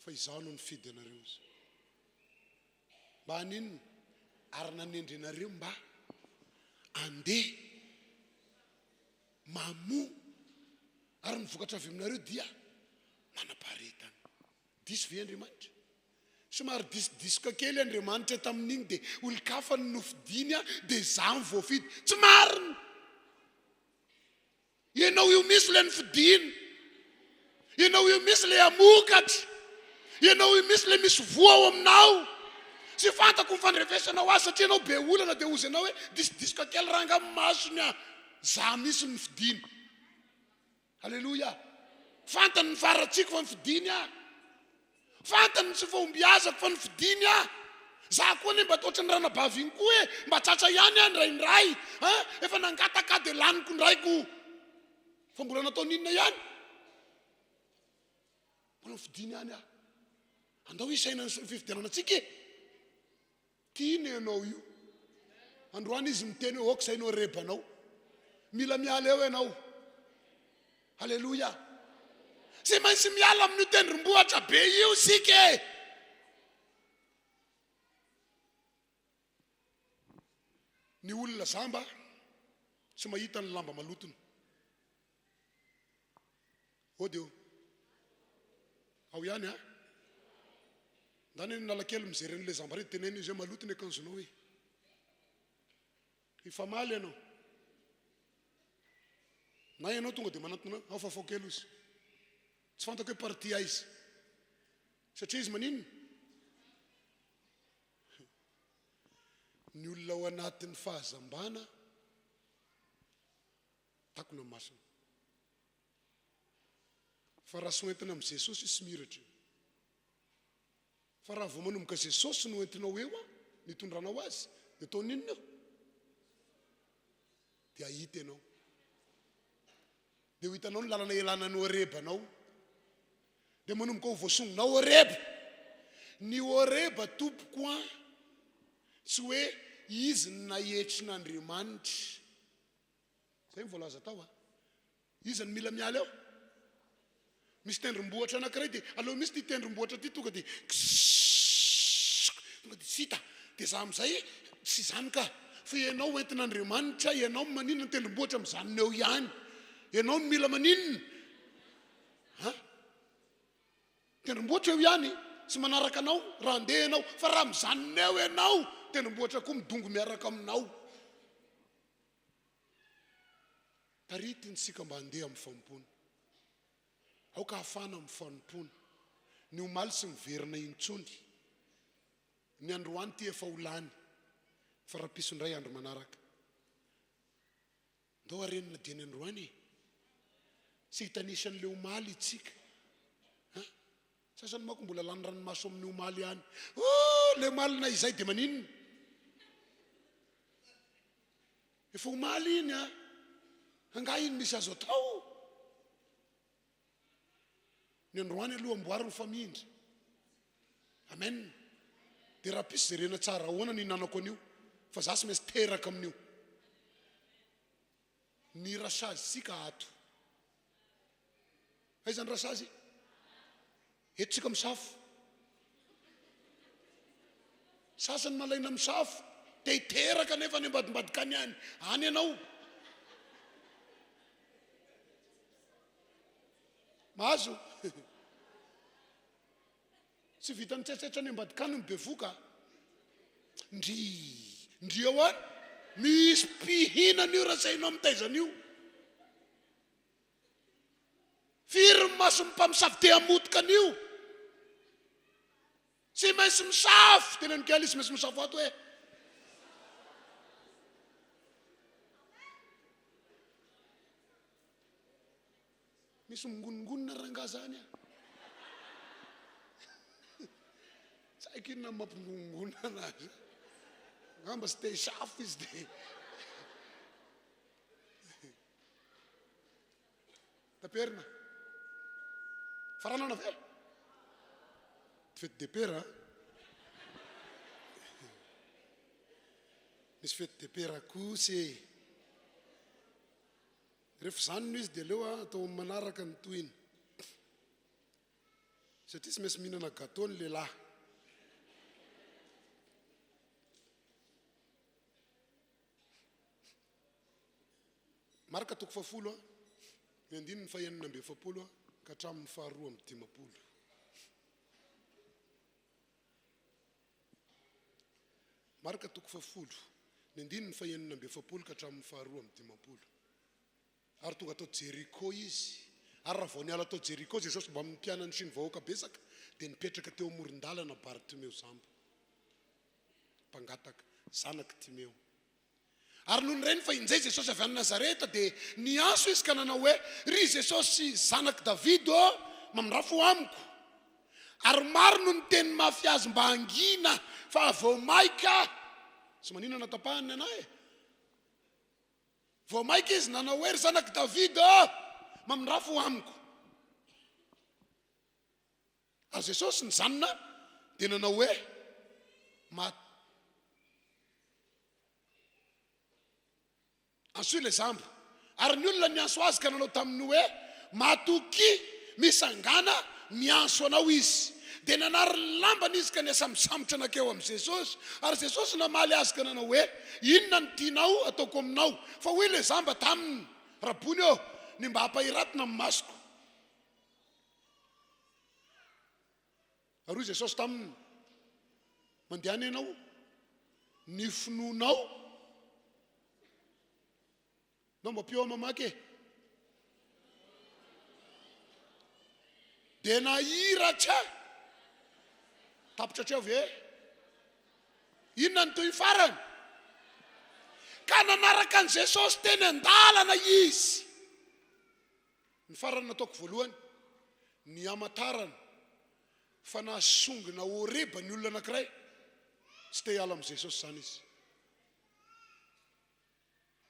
fa izaho no nifidy anareo izy. Mba haninona? Ary nanendry anareo mba andeha mamoa ary ny vokatra avy aminareo dia manam-paharetana. Diso ve Andriamanitra? Somary disodisoka kely Andriamanitra tamin'iny dia olon-kafa no nofidiny dia izaho no voafidy. Tsy marina! Ianao io misy ilay nofidiny. Ianao io misy ilay hamokatra. Ianao io misy ilay misy voa ao aminao. Tsy fantako ny fandrefesanao azy satria ianao be olana dia hozy ianao hoe disodisoka kely ranga ny masony ah. Izaho misy no nofidiny. Aleloia! Fantany ny faharatsiako fa nifidiny aho. Fantany ny tsy fahombiazako fa nifidiny aho. Za koa anie mba toa ny ranabavy iny koa e, mba tratra ihany aho indraindray an, efa nangataka aho dia laniko indray ko. Fa mbola nataony inona ihany? Mbola nifidiny ihany aho. Andao hisaina ny fifidianana antsika e. Tiany ianao io. Androany izy miteny hoe ok zay no rebanao. Mila miala eo ianao. Aleloia. Tsy maintsy miala amin'io tendrombohitra be io isika e. Ny olona zamba tsy mahita ny lamba malotony. Ody eo. Ao ihany a. Ndany eny Analakely mijery an'ilay zamba reto teneno izy hoe maloto ny akanjonao e. Hifamaly ianao. Na ianao tonga dia manantona ao fafao kely izy. Tsy fantako hoe parti aiza. Satria izy maninona? Ny olona ao anatin'ny fahazambana takona masina. Fa raha soentina amin'i Jesosy io sy miratra io. Fa raha vao manomboka Jesosy no entinao eo an, ny itondranao azy, dia ataony inona eo? Dia hahita ianao. Dia ho hitanao ny lalana ialana ny Horeba anao. Dia manomboka ho voasongonao Horeba. Ny Horeba tompoko an, tsy hoe izy no naetrin'Andriamanitra. Zay no voalaza tao a. Iza no mila miala eo? Misy tendrombohitra anankiray dia aleo misy ity tendrombohitra ity tonga dia tonga dia tsy hita. Dia za amin'izay tsy izany ka. Fa ianao entin'Andriamanitra, ianao no maninona ny tendrombohitra mijanona eo ihany. Ianao no mila maninona? Ha? Tendrombohitra eo ihany, tsy manaraka anao raha handeha ianao. Fa raha mijanona eo ianao, tendrombohitra koa midongy miaraka aminao. Taritiny isika mba handeha amin'ny fanompoana. Aoka hafana amin'ny fanompoana. Ny omaly tsy miverina intsony. Ny androany ity efa ho lany, fa rahampitso indray andro manaraka. Ndao harenina dieny androany e! Tsy hitanisa an'ilay omaly itsika. An? Sasany manko mbola lany ranomaso amin'ny omaly ihany. Oh, ilay omaly na izay dia maninona? Efa omaly iny a! Angaha iny misy azo atao? Ny androany aloha amboary ny famindra. Amen. Dia rahampitso jerena tsara ahoana ny hinanako an'io fa za tsy maintsy teraka amin'io. Ny rasazy-tsika ato. Aiza ny rasazy? Eto tsika misafo. Sasany malaina misafo, te hiteraka nefa any ambadimbadika any any. Any ianao. Mahazo? Tsy vitan'ny tsetsetra any ambadika any ny bevoka a. Ndry, ndry eo any. Misy mpihinana io raha tsy hainao mitaiza an'io. Firy ny mason'ny mpamosavy te hamotika an'io. Tsy maintsy misafo, teneno kely izy, tsy maintsy misafo ato e. Misy mingonongonona rangaha zany a. Tsy haiko inona no mampingonongonona anazy. Angamba tsy te hisafo izy de. Taperina. Faranana ve? Fety de pera. Misy fety de pera kosa e. Rehefa izany no izy dia aleo atao amin'ny manaraka ny tohiny. Satria tsy maintsy mihinana gâteau ny lehilahy. Marka toko fahafolo, ny andininy fahenina amby 40 ka hatramin'ny faharoa amby 50. Marka toko fahafolo, ny andininy fahenina amby 40 ka hatramin'ny faharoa amby 50. Ary tonga tao Jeriko izy. Ary raha vao niala tao Jeriko Jesosy mbamin'ny mpianany sy ny vahoaka betsaka, dia nipetraka teo amoron-dalana Bartimeo jamba, mpangataka, zanak'i Timeo. Ary nony reny fa injay Jesosy avy any Nazareta, dia niantso izy ka nanao hoe, Ry Jesosy zanak'i Davidy ô, mamindrà fo amiko. Ary maro no niteny mafy azy mba hangina, fa vao maika, tsy maninona tapahany ny anah e, vao maika izy nanao hoe, Ry zanak'i Davida ô, mamindrà fo amiko. Ary Jesosy nijanona dia nanao hoe, Ma. Antsoy ilay jamba. Ary ny olona niantso azy ka nanao taminy hoe, Matokia, mitsangàna, miantso anao izy. Dia nanary ny lambany izy ka nihasambosambotra nankeo amin'i Jesosy. Ary Jesosy namaly azy ka nanao hoe, Inona no tianao hataoko aminao? Fa hoy ilay jamba taminy, Rabony ô, ny mba hampahiratina ny masoko. Ary hoy Jesosy taminy, Mandehana ianao, ny finoanao. Nao mba ampio aho mamaky e. Dia nahiratra. Tapitra hatreo ve? Inona ny tohiny farany? Ka nanaraka an'i Jesosy teny an-dalana izy. Ny farany nataoko voalohany, ny hamantarana fa nahasongona Horeba ny olona anankiray, tsy te hiala amin'i Jesosy izany izy.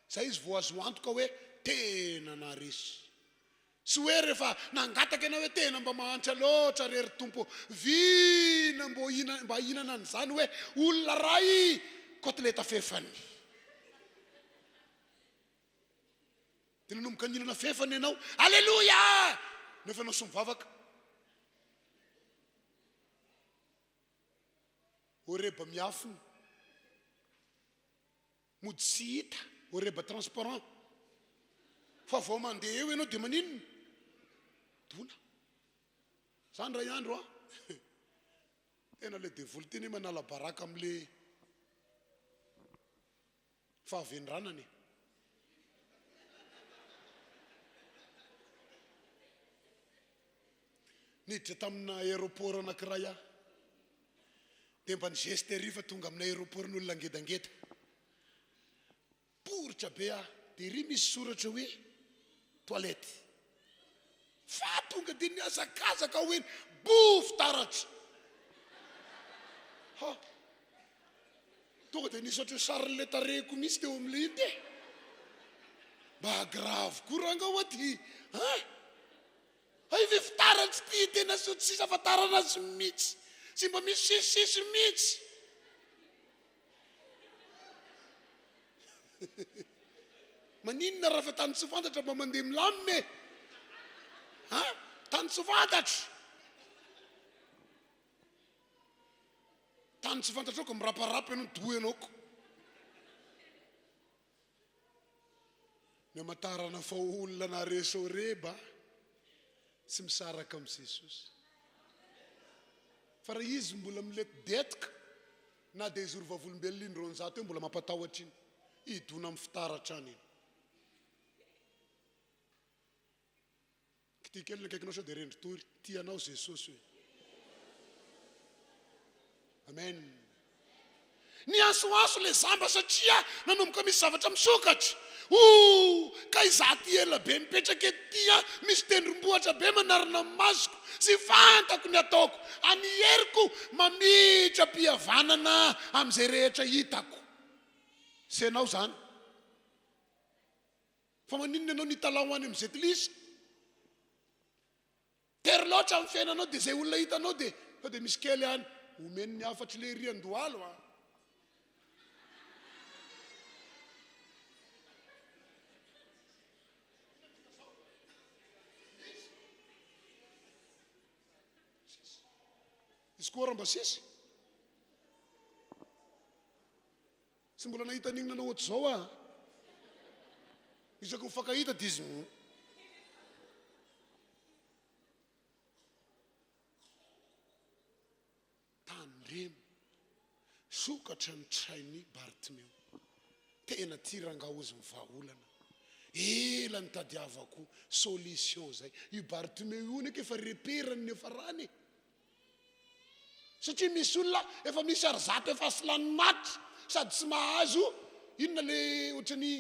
Izay izy vao azo antoka hoe tena naharesy. Tsy hoe rehefa nangataka ianao hoe tena mba mahantra loatra re ry Tompo ô, vina mbo mba hihinana an'izany hoe olona iray kotileta fefany. Dia nanomboka nihinana fefany ianao. Aleloia! Nefa ianao tsy mivavaka. Horeba miafina. Mody tsy hita. Horeba transparent. Fa vao mandeha eo ianao dia maninona? Dona. Zany ray andro a. Tena le devoly ty anie manala baraka amle Fahavendranana e. Niditra tamina aéroport anankiray aho. Dia mba ni-geste ery fa tonga amin'ny aéroport ny olona ngedangeda. Poritra be aho. Dia ery misy soratra hoe toilette. Fa tonga dia nihazakazaka aho eny, bo fitaratra. Ha. Tonga dia nisy ohatran'ny sarin'ilay tarehiko mihitsy teo amin'ilay ity e. Mba grave koa ranga hoa ty an! Hay ve fitaratra ity tena sao tsisy ahafantarana azy mihitsy. Tsy mba misy sisisisy mihitsy. Maninona raha fa tany tsy fantatra mba mandeha milamina e? Ha? Tany tsy fantatra. Tany tsy fantatrao ka miraparapa ianao, doha ianao ko. Ny amantarana fa olona naharesy Horeba tsy misaraka amin'i Jesosy. Fa raha izy mbola miletidetoka na dia izy ro vavolombelona iny 200 eo mbola mampatahotra iny. Hidona amin'ny fitaratra any iny. Kitiho kely ny akaikinao sao dia rendri-tory. Tia anao Jesosy hoe. Amen. Niantsoantso ilay zamba satria nanomboka misy zavatra misokatra. Oh, ka izaho aty ela be mipetraka eto ity an, misy tendrombohitra be manarina ny masoko, tsy fantako ny ataoko, any heriko mamitra am-pihavanana amin'izay rehetra hitako. Sy ianao izany. Fa maninona ianao nitalaho any amin'ny zetlisa? Tery loatra amin'ny fiainanao dia izay olona hitanao dia sao dia misy kely any. Omeny ny hafatry le ery an-dohalo a. Izy koa raha mba sisy. Tsy mbola nahita an'igny nanao ohatr'izao aho. Isaky mifankahita dia izy Tandremo. Sokatra ny train'i Bartimeo. Tena ty rangaha ozy ny vahaolana. Ela nitadiavako solution zay. Io Bartimeo io anie efa repère-ny niafarany e. Satria misy olona efa misy ary zato efa sy lany maty sady tsy mahazo inona le ohatran'ny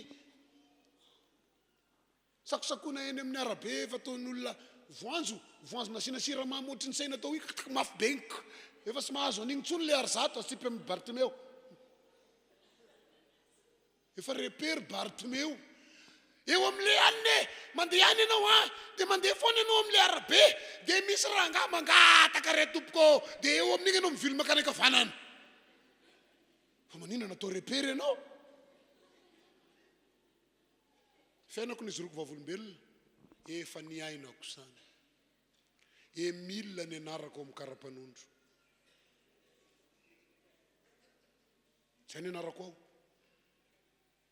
sakosakoana eny amin'ny arabe efa ataon'olona voanjo, voanjo nasiana siramamy ohatran'ny saina atao hoe mafy be iny efa tsy mahazo an'iny intsony le ary zato asipy amin'ny Bartimeo. Efa repère Bartimeo. Eo amin'le alina e, mandeha any ianao an, dia mandeha foana ianao amin'le arabe, dia misy rangahy mangataka re tompoko ô, dia eo amin'iny ianao mivily mankany ankavanana. Fa maninona natao repère ianao? Fiainako nijoroako vavolombelona, efa niainako izany. Emile ny anarako ao amin'ny kara-panondro. Zay ny anarako ao.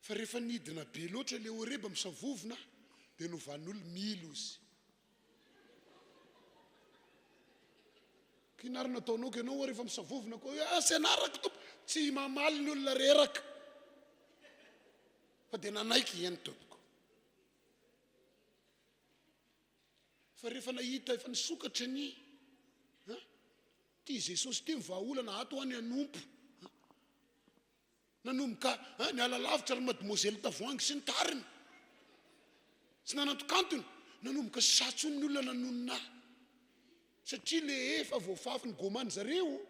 Fa rehefa nidina be loatra le Horeba misavovona dia novan'olona mily ozy. K'inona ary nataonao ka ianao rehefa misavovona koa hoe ah tsy anarako tompo. Tsy mamaly ny olona reraka. Fa dia nanaiky eny tompoko. Fa rehefa nahita efa nisokatra ny ha? Ty Jesosy ty ny vahaolana ato aho ny hanompo ha? Nanomboka ha? Niala lavitra ry mademoiselle tavoahangy sy ny tariny. Tsy nanantokantona. Nanomboka sahy tsony ny olona nanonona ahy. Satria le efa voafafy ny gomany zareo.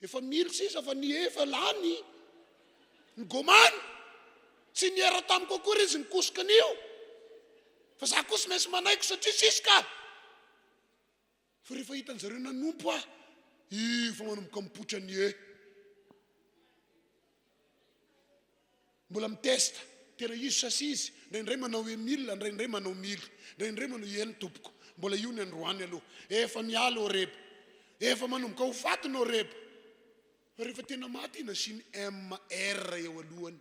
Efa mily sisa fa ny efa lany ny gomany. Tsy niera tamiko akory izy nikosoka an'io. Fa za koa tsy maintsy manaiky satria sisy ka. Fa rehefa hitan-jareo nanompo aho, efa manomboka mipoitra ny e. Mbola mi-test, tena izy sa tsy izy, indraindray manao Emile, indraindray manao Mily, indraindray manao eny tompoko, mbola io ny androany aloha, efa miala Horeba, efa manomboka ho faty ny Horeba, fa rehefa tena maty nasiany MR eo alohany.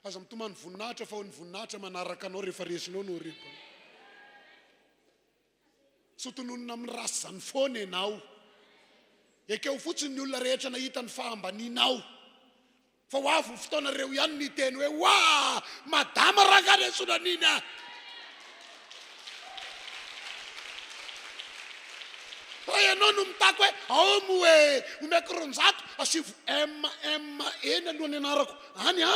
Aza mitomany voninahitra fa ny voninahitra manaraka anao rehefa resinao ny Horeba. Tsy ho tononina amin'ny ratsy izany foana ianao. Ekeo fotsiny ny olona rehetra nahita ny fahambanianao. Fa ho avy ny fotoana ireo ihany no hiteny hoe, Oa! Madama rangahy nesona an'iny a! Raha ianao no mitaky hoe, ao moa e, omeko 200, asivo MM eny aloha ny anarako any a!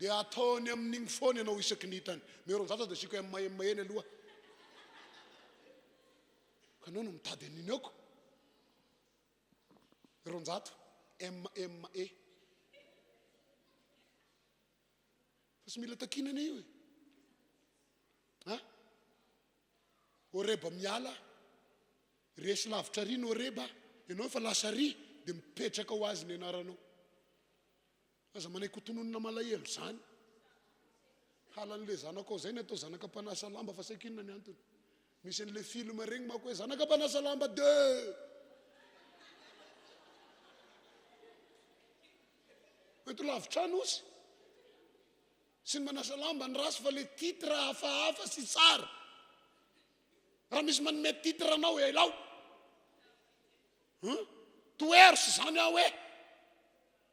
Dia ataony amin'igny foana ianao isaky ny hitany. Omeo 200 dia asiako MM eny aloha. Ka anao no mitady an'iny aoko. 200 MME. Fa tsy mila takiana anie io e. Ha? Horeba miala, resy lavitra ary ny Horeba. Ianao efa lasa ary dia mipetraka ho azy ny anaranao. Aza manaiky ho tononina malahelo izany. Halan'ilay zanakao izay ny atao zanaka mpanasa lamba fa saika inona ny antony? Misy an'ilay film regny manko hoe zanaka mpanasa lamba deux. Eto lavitra any osy. Sy ny manasa lamba ny rasy fa le titre hafahafa sy tsara. Raha misy manome titre anao elao. Hein? Tohero sy zany aho eh.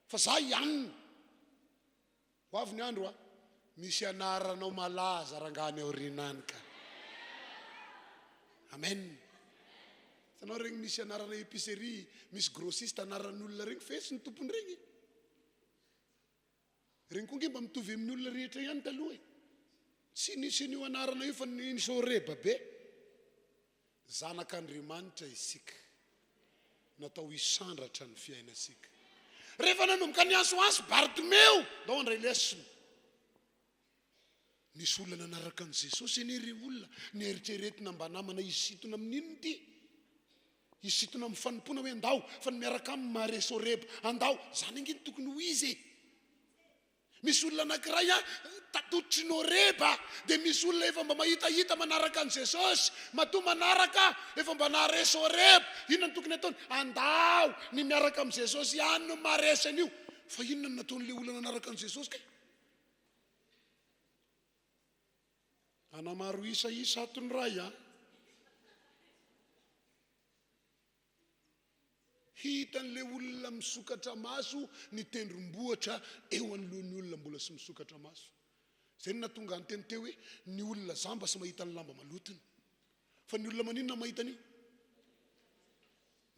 Fa za hianina. Ho avy ny andro a. Misy anaranao malaza rangaha any aoriana any ka. Amen. Hitanao regny misy anarana épicerie, misy grossiste anaran'olona regny fetsy ny tompony regny. Regny koa nge mba mitovy amin'ny olona rehetra ihany taloha e. Tsy nisy an'io anarana io fa nisy Horeba be. Zanak'Andriamanitra isika. Natao hisandratra ny fiainantsika. Rehefa nanomboka niantsoantso Bartimeo, ndao handray lesona. Nisy olona nanaraka an'i Jesosy anie ry olona, nieritreretina mba namana hisintona amin'inona ity? Hisintona amin'ny fanompoana hoe andao, fa ny miaraka aminy maharesy Horeba, andao. Izany ange no tokony ho izy e. Misy olona anankiray an, tototry ny Horeba, dia misy olona efa mba mahitahita manaraka an'i Jesosy, matoa manaraka, efa mba naharesy Horeba, inona no tokony hataony? Andao, ny miaraka amin'i Jesosy ihany no maharesy an'io. Fa inona no nataon'ilay olona nanaraka an'i Jesosy kay? Hanamaro isa isa ato ny Ray an! Hitan'ilay olona misokatra maso ny tendrombohitra eo anoloan'ny olona mbola tsy misokatra maso. Izay no nahatonga ahy niteny teo hoe ny olona jamba tsy mahita ny lamba malotony. Fa ny olona maninona mahita an'io?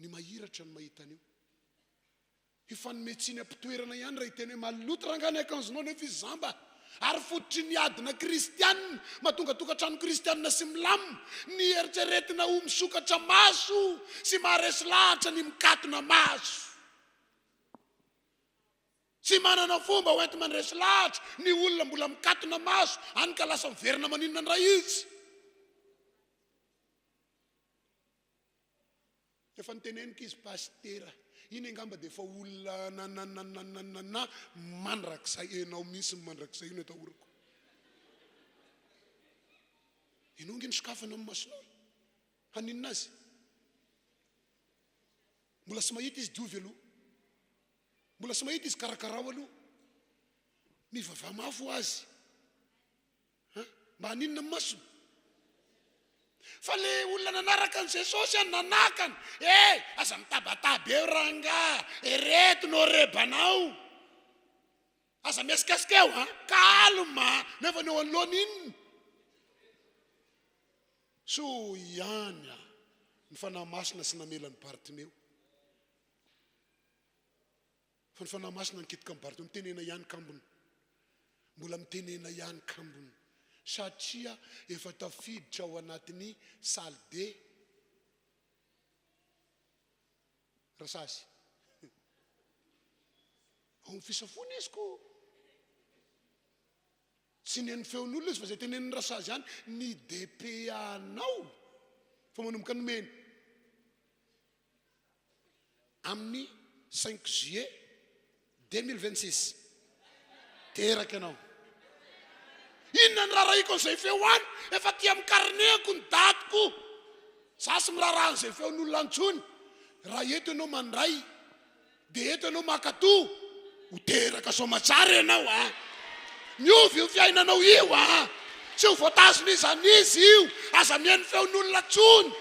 Ny mahiratra no mahita an'io. Hifanome tsiny am-pitoerana ihany raha hiteny hoe maloto rangahy ny akanjonao nefa izy jamba. Ary fototry ny adina kristianina, mahatonga tokantrano kristianina sy milamina, ny eritreretina ho misokatra maso sy maharesy lahatra ny mikatona maso. Tsy manana fomba ho enti-mandresy lahatra ny olona mbola mikatona maso, hany ka lasa miverina maninona indray izy. Efa noteneniko izy pasitera, iny angamba dia efa olona nanananananana mandrakizay, enao mihintsy ny mandrakizay io no atahorako. Enao ange nosokafana ny masonao e. Haninona azy? Mbola tsy mahita izy diovy aloha. Mbola tsy mahita izy karakarao aloha. Mivavaha mafy ho azy. Hein? Mba haninona ny masony? Fa le olona nanaraka an'i Jesosy an, nanakana. Eh, aza mitabataba eo rangaha, ereto no rebanao. Aza mihasikasika eo an, calme, nefa ny eo anoloana inona? Soa ihany an, ny Fanahy Masina tsy namela an'i Bartimeo. Fa ny Fanahy Masina nikitika amin'i Bartimeo, mitenena ihany kambony. Mbola mitenena ihany kambony. Satria efa tafiditra ao anatin'ny salle de rasazy. Ao amin'ny fisafoana izy ko. Tsy neno feon'olona izy fa izay tenenin'ny rasazy ihany. Ny DPA-nao fa manomboka nomeny. Amin'ny cinq juillet 2026 teraka ianao. Inona ny rarahiko an'izay feo any? Efa aty amin'ny carnet-ko ny date-ko. Za tsy miraharaha an'izay feon'olona intsony. Raha eto ianao mandray Dia eto ianao mankato, ho teraka soamatsara ianao a! Miova io fiainanao io a! Tsy ho voatazon'iza n'iza io, aza mihaino feon'olona intsony.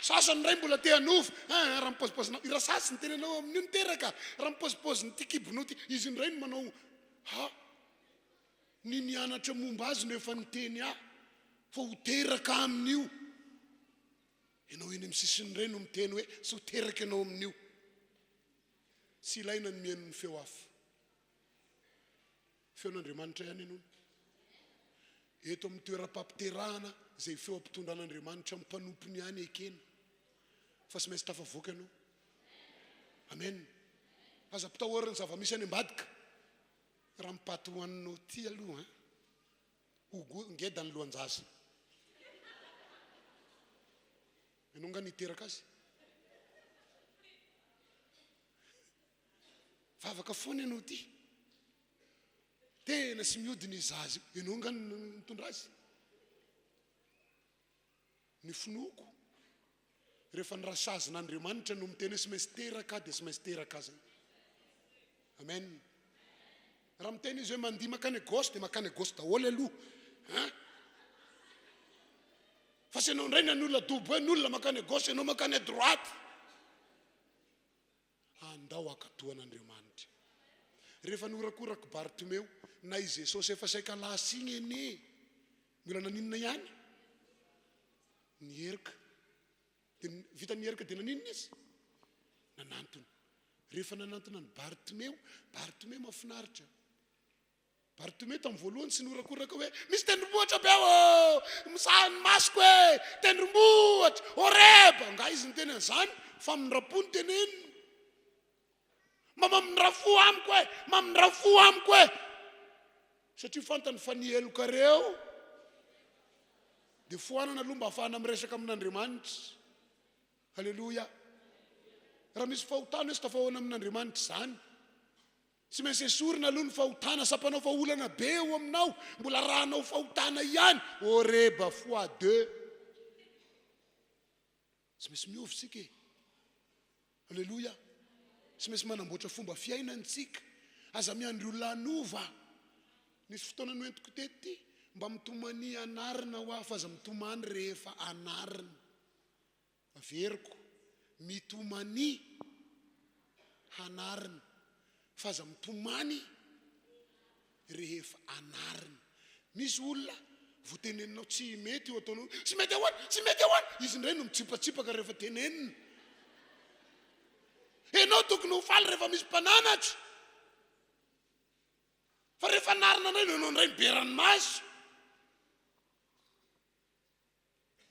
Sasany indray mbola te hanova, aa raha mipaozipaozinao, i Rasasy niteny anao amin'io niteraka, raha mipaozipaozin'ity kibonao ity, izy indray no manao ha! Ny nianatra momba azy no efa niteny ahy fa ho teraka amin'io. Ianao eny amin'ny sisiny indray no miteny hoe tsy ho teraka ianao amin'io. Tsy ilaina ny mihaino ny feo hafa. Feon'Andriamanitra ihany ianao. Eto amin'ny toeram-pampiterahana izay feo ampitondran'Andriamanitra amin'ny mpanompony ihany ekena. Fa tsy maintsy tafavoaka ianao. Amen. Aza ampitahorin'ny zava-misy any ambadika. Raha mipaty hohaninao ity aloha an. Ho ngeda ny lohan-jaza. Ianao nga niteraka azy? Vavaka foana ianao ity. Tena sy mihodina io zaza io. Ianao angaha no nitondra azy? Ny finoako, rehefa ny rasazin'Andriamanitra no miteny hoe tsy maintsy teraka aho dia tsy maintsy teraka aho zay. Amen. Raha miteny izy hoe mandihy mankany à gauche dia mankany à gauche daholo aloha. Hein? Fa tsy ianao indray ny an'olona dobo hoe ny olona mankany à gauche ianao mankany à droite. Andao hankatò an'Andriamanitra. Rehefa nihorakorak'i Bartimeo, na i Jesosy efa saika lasa iny anie, mbola naninona ihany? Niherika. Dia vita niherika dia naninona izy? Nanantona. Rehefa nanantona an'i Bartimeo, Bartimeo mahafinaritra. Bartimeo tamin'ny voalohany tsy nihorakoraka hoe, Misy tendrombohitra be ô! Mizaha ny masoko e! Tendrombohitra! Horeba! Angaha izy niteny an'izany? Famindram-po no teneniny. Mba mamindrà fo amiko e! Mamindrà fo amiko e! Satria fantany fa ny helokareo dia foanana aloha mba hahafahana miresaka amin'Andriamanitra. Aleloia! Raha misy fahotana hoe tsy tafahoana amin'Andriamanitra izany. Tsy maintsy esorina aloha ny fahotana, tsapanao fa olana be eo aminao, mbola arahanao fahotana ihany, Horeba fois deux. Tsy maintsy miova isika e. Aleloia. Tsy maintsy manamboatra fomba fiainana isika. Aza miandry olona hanova. Nisy fotoana noentiko teto ity, mba mitomania anarina ho aho fa aza mitomany rehefa anarina. Averiko, mitomania hanarina, fa aza mitomany rehefa anarina. Misy olona vao teneninao tsy mety io ataonao io, tsy mety ahoana, tsy mety ahoana, izy indray no mitsipatsipaka rehefa tenenina. Ianao tokony ho faly rehefa misy mpananatra, fa rehefa anarina indray no ianao indray mibe ranomaso.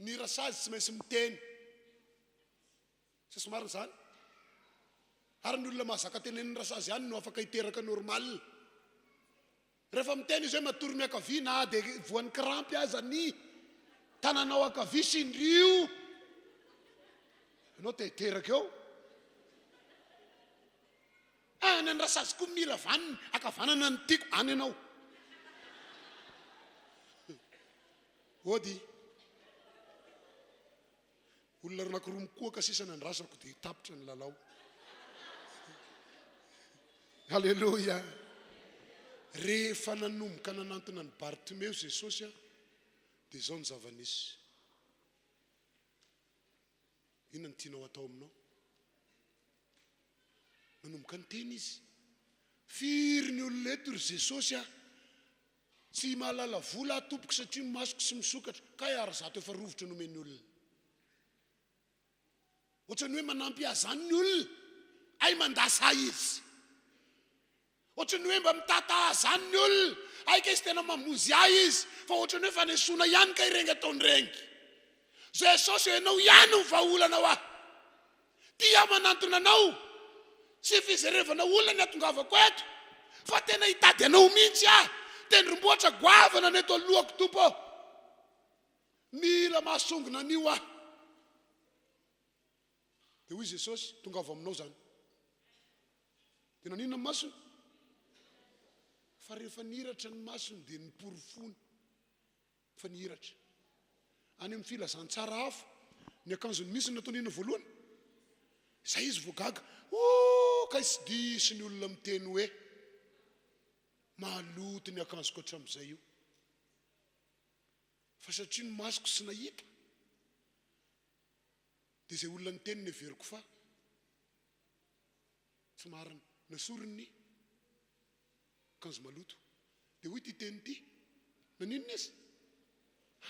Ny rasazy tsy maintsy miteny. Sa tsy marina izany? Ary ny olona mahazaka tenenin'ny rasazy ihany no afaka hiteraka normal. Rehefa miteny izy hoe matory miankavia na dia voan'ny crampy aza ny tananao ankavia tsindrio. Ianao te hiteraka eo. Any ny rasazy koa mila vaniny, ankavanana no tiako, any ianao. Ody. Olona anankiroa mikohaka sisa ny andrasako dia tapitra ny lalao. Aleloia. Rehefa nanomboka nanantona an'i Bartimeo Jesosy dia izao ny zava-nisy. Inona no tianao hatao aminao? Nanomboka niteny izy. Firy ny olona eto ry Jesosy a! Tsy mahalala vola aho tompoko satria ny masoko tsy misokatra. Kay ary zato efa rovitra nomen'ny olona. Ohatran'ny hoe manampy ahy zany ny olona. Hay mandasa ahy izy. Ohatran'ny hoe mba mitata ahy zany ny olona. Hay kay izy tena mamonjy ahy izy. Fa ohatran'ny hoe fanesoana ihany kay irengy ataony irengy. Jesosy ianao ihany no vahaolana ho ahy. Tia aho manantona anao. Tsy fizerevana olona ny hatongavako eto fa tena hitady anao mihitsy aho. Tendrombohitra goavana ny eto alohako Tompo ô. Mila mahasongona an'io aho. Dia hoy Jesosy, tongava aminao izany. Dia naninona ny masony? Fa rehefa nihiratra ny masony dia niporofoany. Fa nihiratra. Any amin'ny filazantsara hafa, ny akanjony mihitsy no nataony inona voalohany? Izay izy vao gaga. Oh, kay tsy diso ny olona miteny hoe maloto ny akanjoko hatramin'izay io. Fa satria ny masoko tsy nahita, dia izay olona niteny neveriko fa tsy marina. Nesoriny ny akanjo maloto. Dia hoy ity teny ity, naninona izy?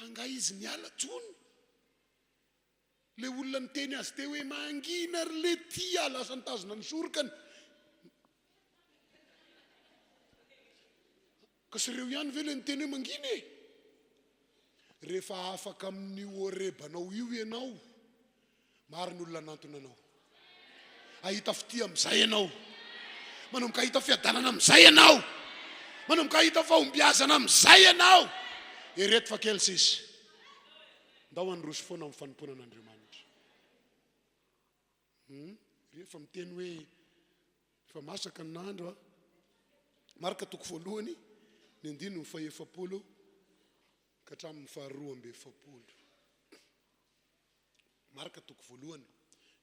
Angaha izy niala tsony? Ilay olona niteny azy teo hoe mangina ry letia, lasa nitazona ny sorokany. Ka tsy ireo ihany ve ilay niteny hoe mangina e? Rehefa afaka amin'io Horebanao io ianao, maro ny olona hanantona anao. Hahita fitia amin'izay ianao. Manomboka hahita fiadanana amin'izay ianao. Manomboka hahita fahombiazana amin'izay ianao. Ereto fa kely sisa. Ndao handroso foana amin'ny fanompoana an'Andriamanitra. Hmm? Rehefa miteny hoe. Efa masaka ny nahandro a. Marka toko voalohany, ny andininy fahefapolo ka hatramin'ny faharoa amby efapolo. Marka toko voalohany,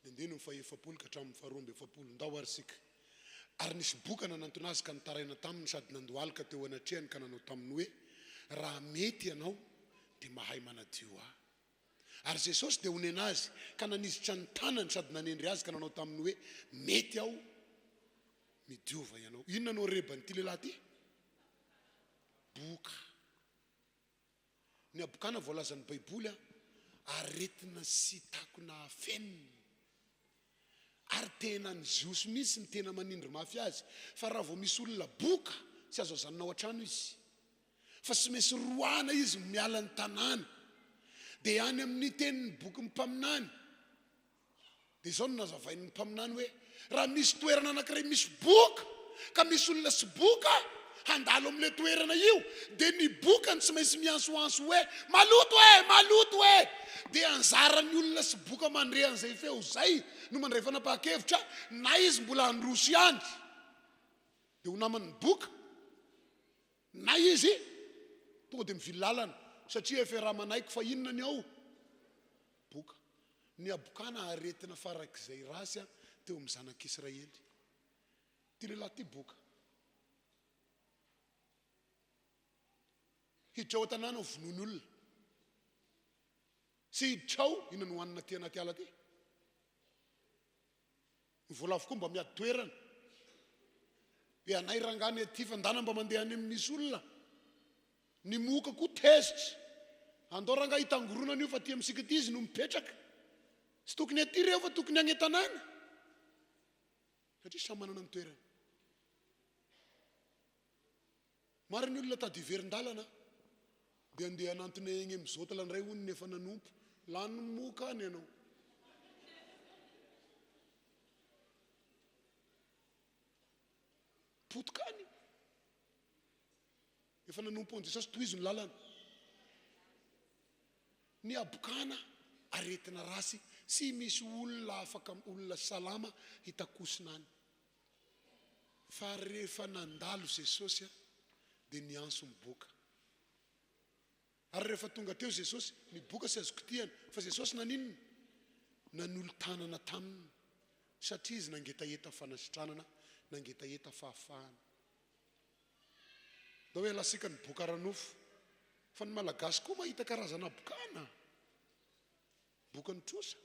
ny andininy fahefapolo ka hatramin'ny faharoa amby efapolo. Ndao ary isika. Ary nisy boka nanantona azy ka nitaraina taminy sady nandohalika teo anatrehany ka nanao taminy hoe, Raha mety ianao, dia mahay manadio ahy. Ary Jesosy dia onena azy, ka nanizitra ny tanany sady nanendry azy ka nanao taminy hoe, Mety aho, midiova ianao. Inona no reban'ity lehilahy ity? Boka. Ny habokana voalazan'ny Baiboly, aretina sy takona afenina. Ary tena ny Jiosy mihitsy no tena manindry mafy azy, fa raha vao misy olona boka, tsy azo azanona ao an-trano izy. Fa tsy maintsy roahana izy miala ny tanàna. Dia any amin'ny tenin'ny bokin'ny mpaminany. Dia izao no nazavain'ny mpaminany hoe, raha misy toerana anankiray misy boka, ka misy olona tsy boka handalo amin'ilay toerana io, dia ny boka no tsy maintsy miantsoantso hoe, maloto e! Maloto e! Dia anjaran'ny olona tsy boka mandre an'izay feo izay no mandray fanapahan-kevitra na izy mbola handroso ihany, dia ho naman'ny boka. Na izy tonga dia mivily lalana satria efa raha manaiky fa inona ny ao? Boka. Ny habokana aretina farak'izay rasy teo amin'ny zanak'Israely. Ity lehilahy ity boka. Hiditra ao an-tanàna ho vonoiny olona. Tsy hiditra ao, inona no hohanina aty anaty ala aty? Ny voalavo koa mba miady toerana. Hoe anay rangahy ny aty fa ndana mba mandeha any amin'ny misy olona. Ny moka koa tezitra. Andao rangahy hitangoronana io fa aty amintsika aty izy no mipetraka. Tsy tokony aty reo fa tokony any an-tanàna. Satria samy manana ny toerany. Maro ny olona tady hiverin-dalana dia andeha hanantona egny amin'ny zôtla ndray hono ny efa nanompo. Lany moka any ianao. Potika any. Efa nanompo an'i Jesosy, tohizo ny lalana. Ny habokana, aretina rasy, tsy misy olona afaka olona salama hitakosina any. Fa rehefa nandalo Jesosy dia niantso ny boka. Ary rehefa tonga teo Jesosy, ny boka tsy azo kitihana. Fa Jesosy naninona? Nanolo-tanana taminy, satria izy nangetaheta fanasitranana, nangetaheta fahafahana. Ndao hialantsika ny boka ara-nofo. Fa ny Malagasy koa mahita karazana habokana. Bokin'ny trosa.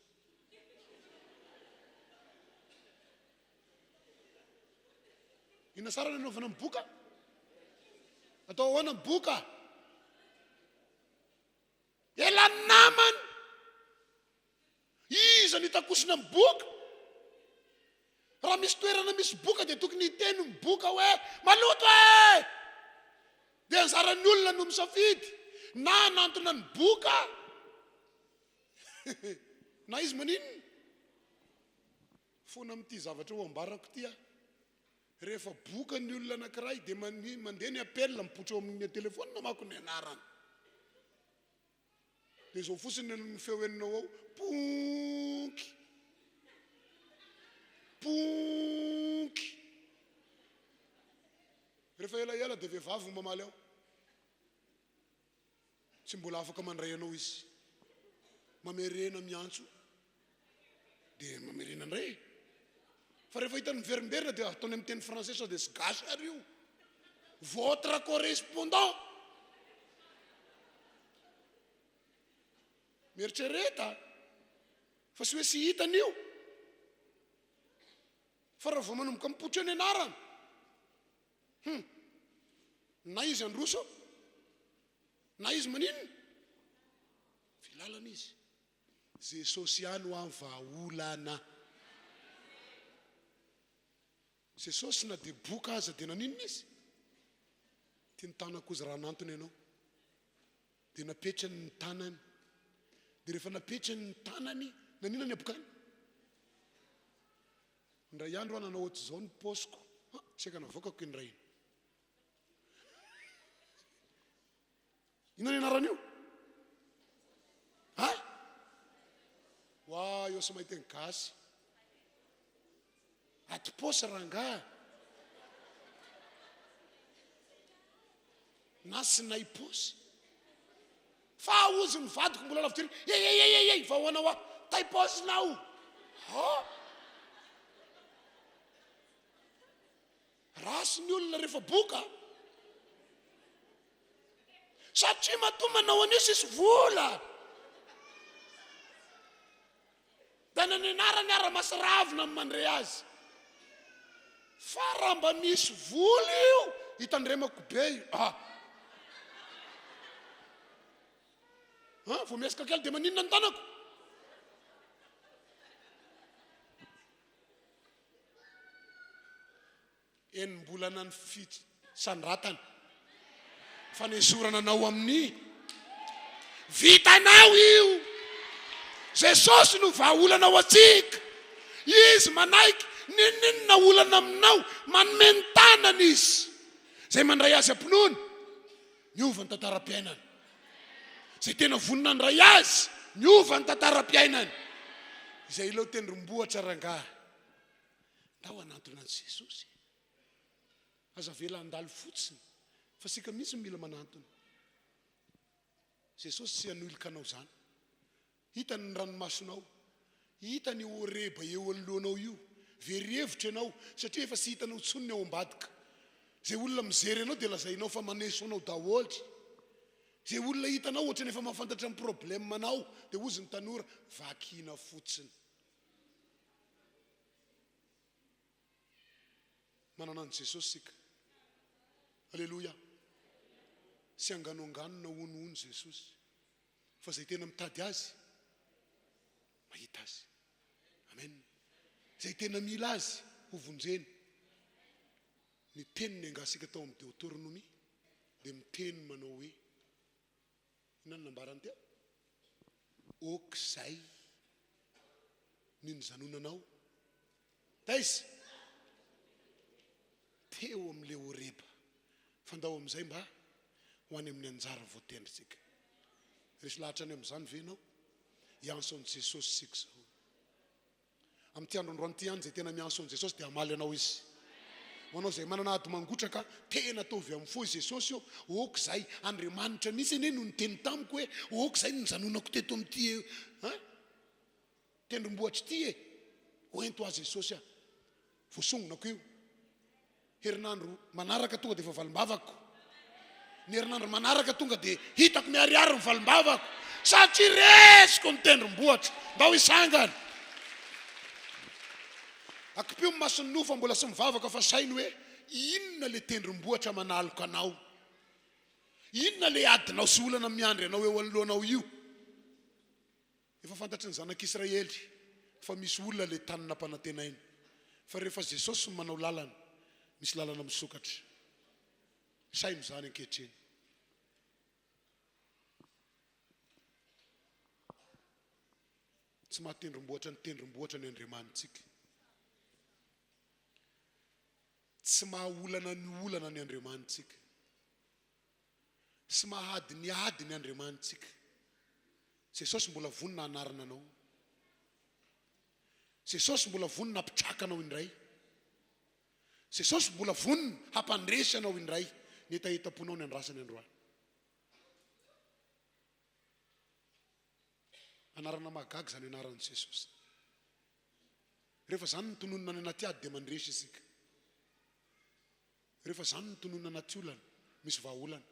Inona tsara ny anaovana ny boka? Atao ahoana ny boka? Ela namana. Iza no hitakosina ny boka? Raha misy toerana misy boka dia tokony hiteny ny boka hoe maloto e! Dia anjaran'ny olona no misafidy na hanantona ny boka na izy maninona. Foana amin'ity zavatra ho ambarako ity aho. Rehefa boka ny olona anankiray dia mandeha ny appel mipoitra eo amin'ny telefaonina manko ny anarany. Dia izao fotsiny ny feo henonao ao, Ponky! Ponky! Rehefa elaela dia vehivavy no mamaly ao. Tsy mbola afaka mandray anao izy. Mamerena miantso dia mamerena indray e. Fa rehefa hitany miverimberina dia ataony amin'ny teny français sao dia tsy gasy ary io. Votre correspondant. Mieritrereta fa tsy hoe tsy hitany io. Fa raha vao manomboka mipoitra eo ny anarana. Hum. Na izy handroso, na izy maninona? Vilalana izy. Jesosy ihany hoa ny vahaolana. Jesosy na dia boka aza dia naninona izy? Ity ny tanako ozy raha hanantona ianao. Dia napetrany ny tanany. Dia rehefa napetrany ny tanany, naninona ny habokany? Indray andro aho nanao ohatr'izao ny paosiko. Ha, saika navoakako iny ray iny. Inona ny anaran'io? Ha? Wa, eo sy mahita ny gasy. Aty paosy rangaha. Na sinay paosy. Fa hozy ny vadiko mbola lavitra ery, Ey ey ey ey ey, fa ahoana hoa? Tay paosinao! Ha? Ratsy ny olona rehefa boka. Satria matoa manao an'io tsisy vola. Dia ny anarany ara masiravina ny mandre azy. Fa raha mba misy vola io, hitandremako be io. Ah. Ah, vao miezaka kely dia maninona ny tanako? Enim-bolana ny fisandratana, fanesorana anao amin'ny vitanao io. Jesosy no vahaolana ho antsika. Izy manaiky n'inon'inona olana aminao, manome ny tanany Izy. Izay mandray Azy am-pinoana, miova ny tantaram-piainany. Izay tena vonona handray Azy, miova ny tantaram-piainany. Izay ileo tendrombohitra rangahy. Ndao hanantona an'i Jesosy e. Aza avela handalo fotsiny fa isika mihitsy no mila manantona. Jesosy tsy hanoilika anao izany. Hitany ny ranomasonao. Hitany io Horeba eo anoloanao io. Very hevitra ianao satria efa tsy hitanao intsony ny ao ambadika. Izay olona mijery anao dia lazainao fa maneso anao daholo. Izay olona hitanao ohatran'ny efa mahafantatra ny problème anao dia hozy ny tanora, vakiana fotsiny. Manana an'i Jesosy isika. Aleloia. Tsy anganoangano na honohono Jesosy. Fa izay tena mitady Azy, mahita Azy. Amen. Izay tena mila Azy, ho vonjeny. Ny teniny angasika tao amin'ny Deoteronomia dia miteny manao hoe, Inona no nambarany teo? Ok zay ny nijanonanao taiza? Teo amin'ilay Horeba. Fa ndao amin'izay mba ho any amin'ny anjara voatendrintsika. Resy lahatra any amin'izany ve ianao? Hiantso an'i Jesosy isika izao. Amin'ity andro androany ity ihany izay tena miantso an'i Jesosy dia hamaly anao Izy. Ho anao izay manana ady mangotraka, tena ataovy amin'ny fo i Jesosy ô, ok izay, Andriamanitra mihitsy anie no niteny tamiko hoe ok izay no nijanonako teto amin'ity hein, tendrombohitra ity e, hoento aho Jesosy a, voasongonako io. Herinandro manaraka tonga dia efa valim-bavako. Ny herinandro manaraka tonga dia hitako miharihary ny valim-bavako. Satria resiko ny tendrombohitra. Ndao hisangana. Akipio ny mason'ny nofo fa mbola tsy mivavaka fa saino hoe inona le tendrombohitra manaloka anao. Inona le adinao sy olana miandry anao eo anoloanao io. Efa fantatry ny zanak'Israely fa misy olona ilay tany nampanantenaina. Fa rehefa Jesosy no manao lalana, misy lalana misokatra. Saino izany ankehitriny. Tsy maha-tendrombohitra ny tendrombohitra ny Andriamanitsika. Tsy maha-olana ny olana ny Andriamanitsika. Sy mahady ny ady ny Andriamanitsika. Jesosy mbola vonona hanarina anao. Jesosy mbola vonona hampitraka anao indray. Jesosy mbola vonona hampandresy anao indray. Ny hetahetam-ponao ny andrasany androany. Anarana mahagaga izany anaran'i Jesosy. Rehefa izany no tononina any anaty ady dia mandresy isika. Rehefa izany no tononina anaty olana, misy vahaolana.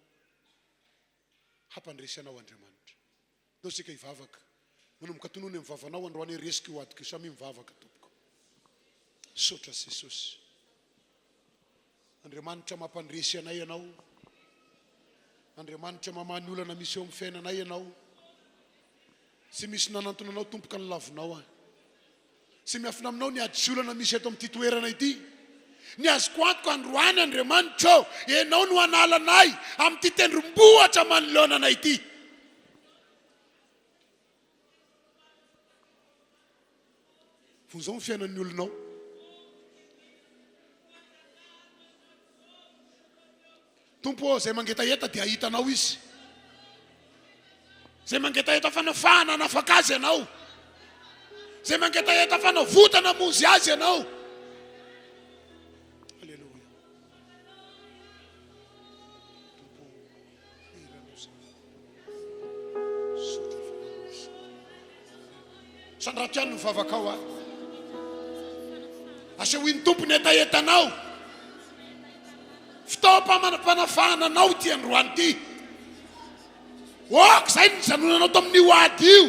Hampandresy anao Andriamanitra. Ndao isika hivavaka. Manomboka tonony amin'ny vavanao androany hoe resiko io adiko io. Samia mivavaka tompoko. Misaotra Jesosy. Andriamanitra mampandresy anay ianao. Andriamanitra mamaha ny olana misy eo amin'ny fiainanay ianao. Tsy misy nanantona anao Tompo ka nolavinao ahy. Tsy miafina aminao ny ady sy olana misy eto amin'ity toerana ity. Ny azoko antoka androany Andriamanitra ô, Ianao no hanala anay amin'ity tendrombohitra manoloana anay ity. Vonjao ny fiainan'ny olonao. Tompo ô, izay mangetaheta dia hahita Anao izy. Izay mangetaheta fanafahana, hanafaka azy Ianao. Izay mangetaheta fanavotana, hamonjy azy Ianao. Aleloia. Tompo ô. Sandrato ihany ny vavakao a. Asehoy ny Tompo ny hetahetanao. Fotoam-panafahana anao ity androany ity. Ok izay ny nijanonanao tamin'io ady io.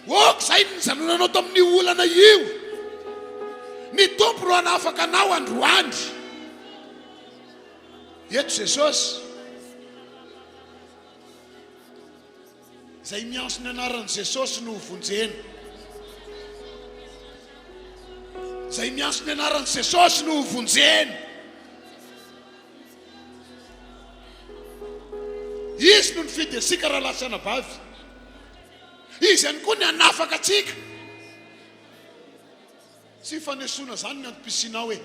Ok izay ny nijanonanao tamin'io olana io. Ny Tompo no hanafaka anao androany. Eto Jesosy. Izay miantso ny anaran'i Jesosy no hovonjena. Izay miantso ny anaran'i Jesosy no hovonjena. Izy no nifidy antsika rahalahy sy anabavy. Izy ihany koa ny hanafaka antsika. Tsy fanesoana izany ny antom-pisianao e.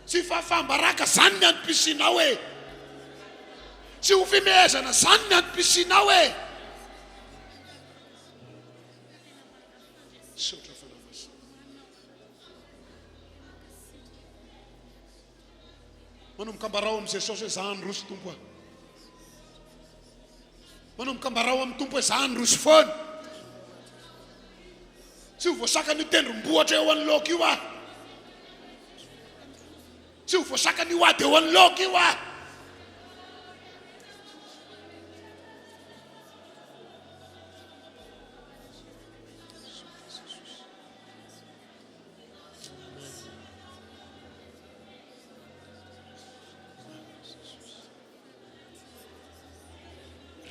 Tsy fahafaham-baraka izany ny antom-pisianao e. Tsy ho fimehezana izany ny antom-pisianao e. Misaotra Fanahy Masina. Manomboka ambarao amin'i Jesosy hoe za handroso Tompo a. Manomboka ambarao amin'ny Tompo hoe za handroso foana. Tsy ho voasakan'io tendrombohitra eo anoloako io aho. Tsy ho voasakan'io ady eo anoloako io aho.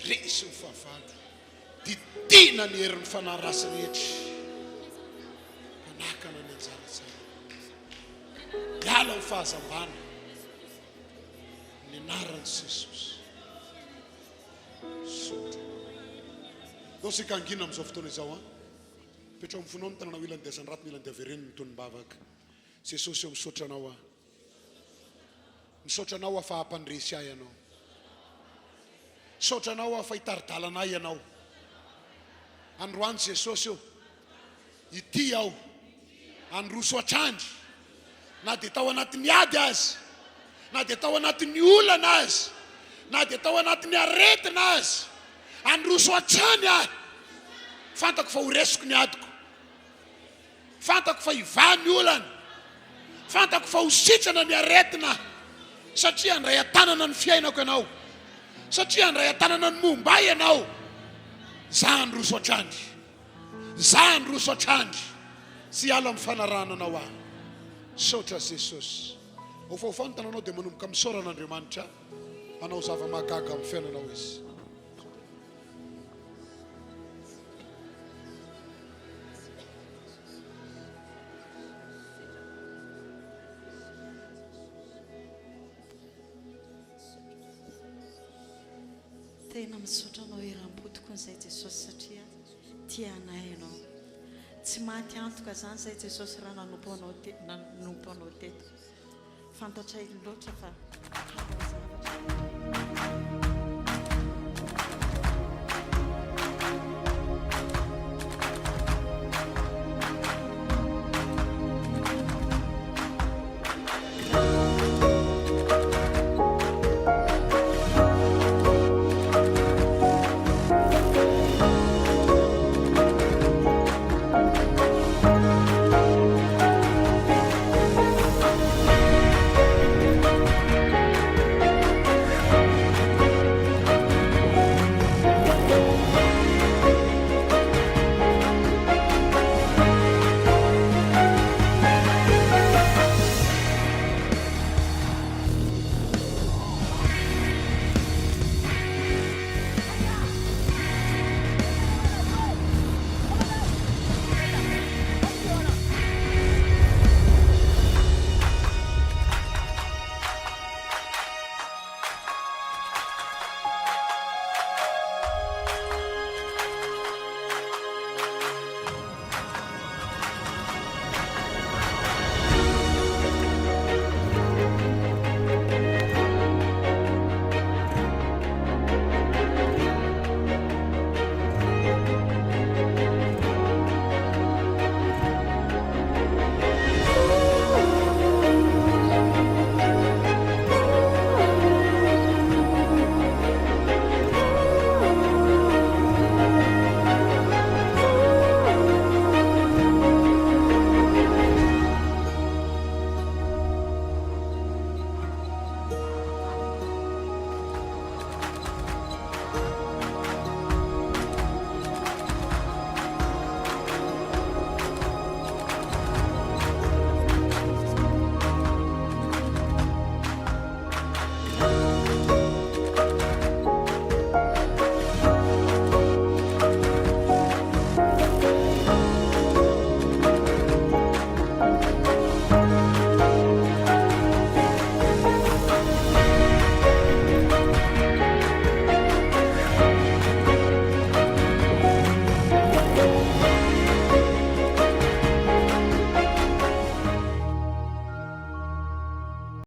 Resy ny fahavalo. Didiana ny herin'ny fanahy ratsy rehetra. Manakana ny anjara tsara. Miala amin'ny fahazambana. Ny anaran'i Jesosy. Misaotra. Ndao isika hangina amin'izao fotoana izao an. Petraho amin'ny fonao ny tananao ilany dia asandrato ny ilany dia avereno ny tonom-bavaka. Jesosy ô misaotra anao aho. Misaotra anao aho fa hampandresy ahy ianao. Misaotra anao aho fa hitari-dalana ahy ianao. Androany Jesosy ô, ity aho, handroso hatrany, na dia tao anatin'ny ady aza, na dia tao anatin'ny olana aza, na dia tao anatin'ny aretina aza, handroso hatrany aho. Fantako fa ho resiko ny adiko. Fantako fa hivaha ny olana. Fantako fa ho sitrana ny aretina satria handray an-tanana ny fiainako ianao. Satria handray an-tanana ny momba ahy ianao. Za handroso hatrany. Za handroso hatrany. Tsy hiala amin'ny fanarahana anao aho. Misaotra Jesosy. Ofaofao ny tananao dia manomboka misaora an'Andriamanitra hanao zava-mahagaga amin'ny fiainanao Izy. Tena misaotra anao eram-po tokoa izay Jesosy satria tia anay ianao. Tsy maty antoka izany izay Jesosy raha nanompo anao nanompo anao teto. Fantatray loatra fa hanao zavatra.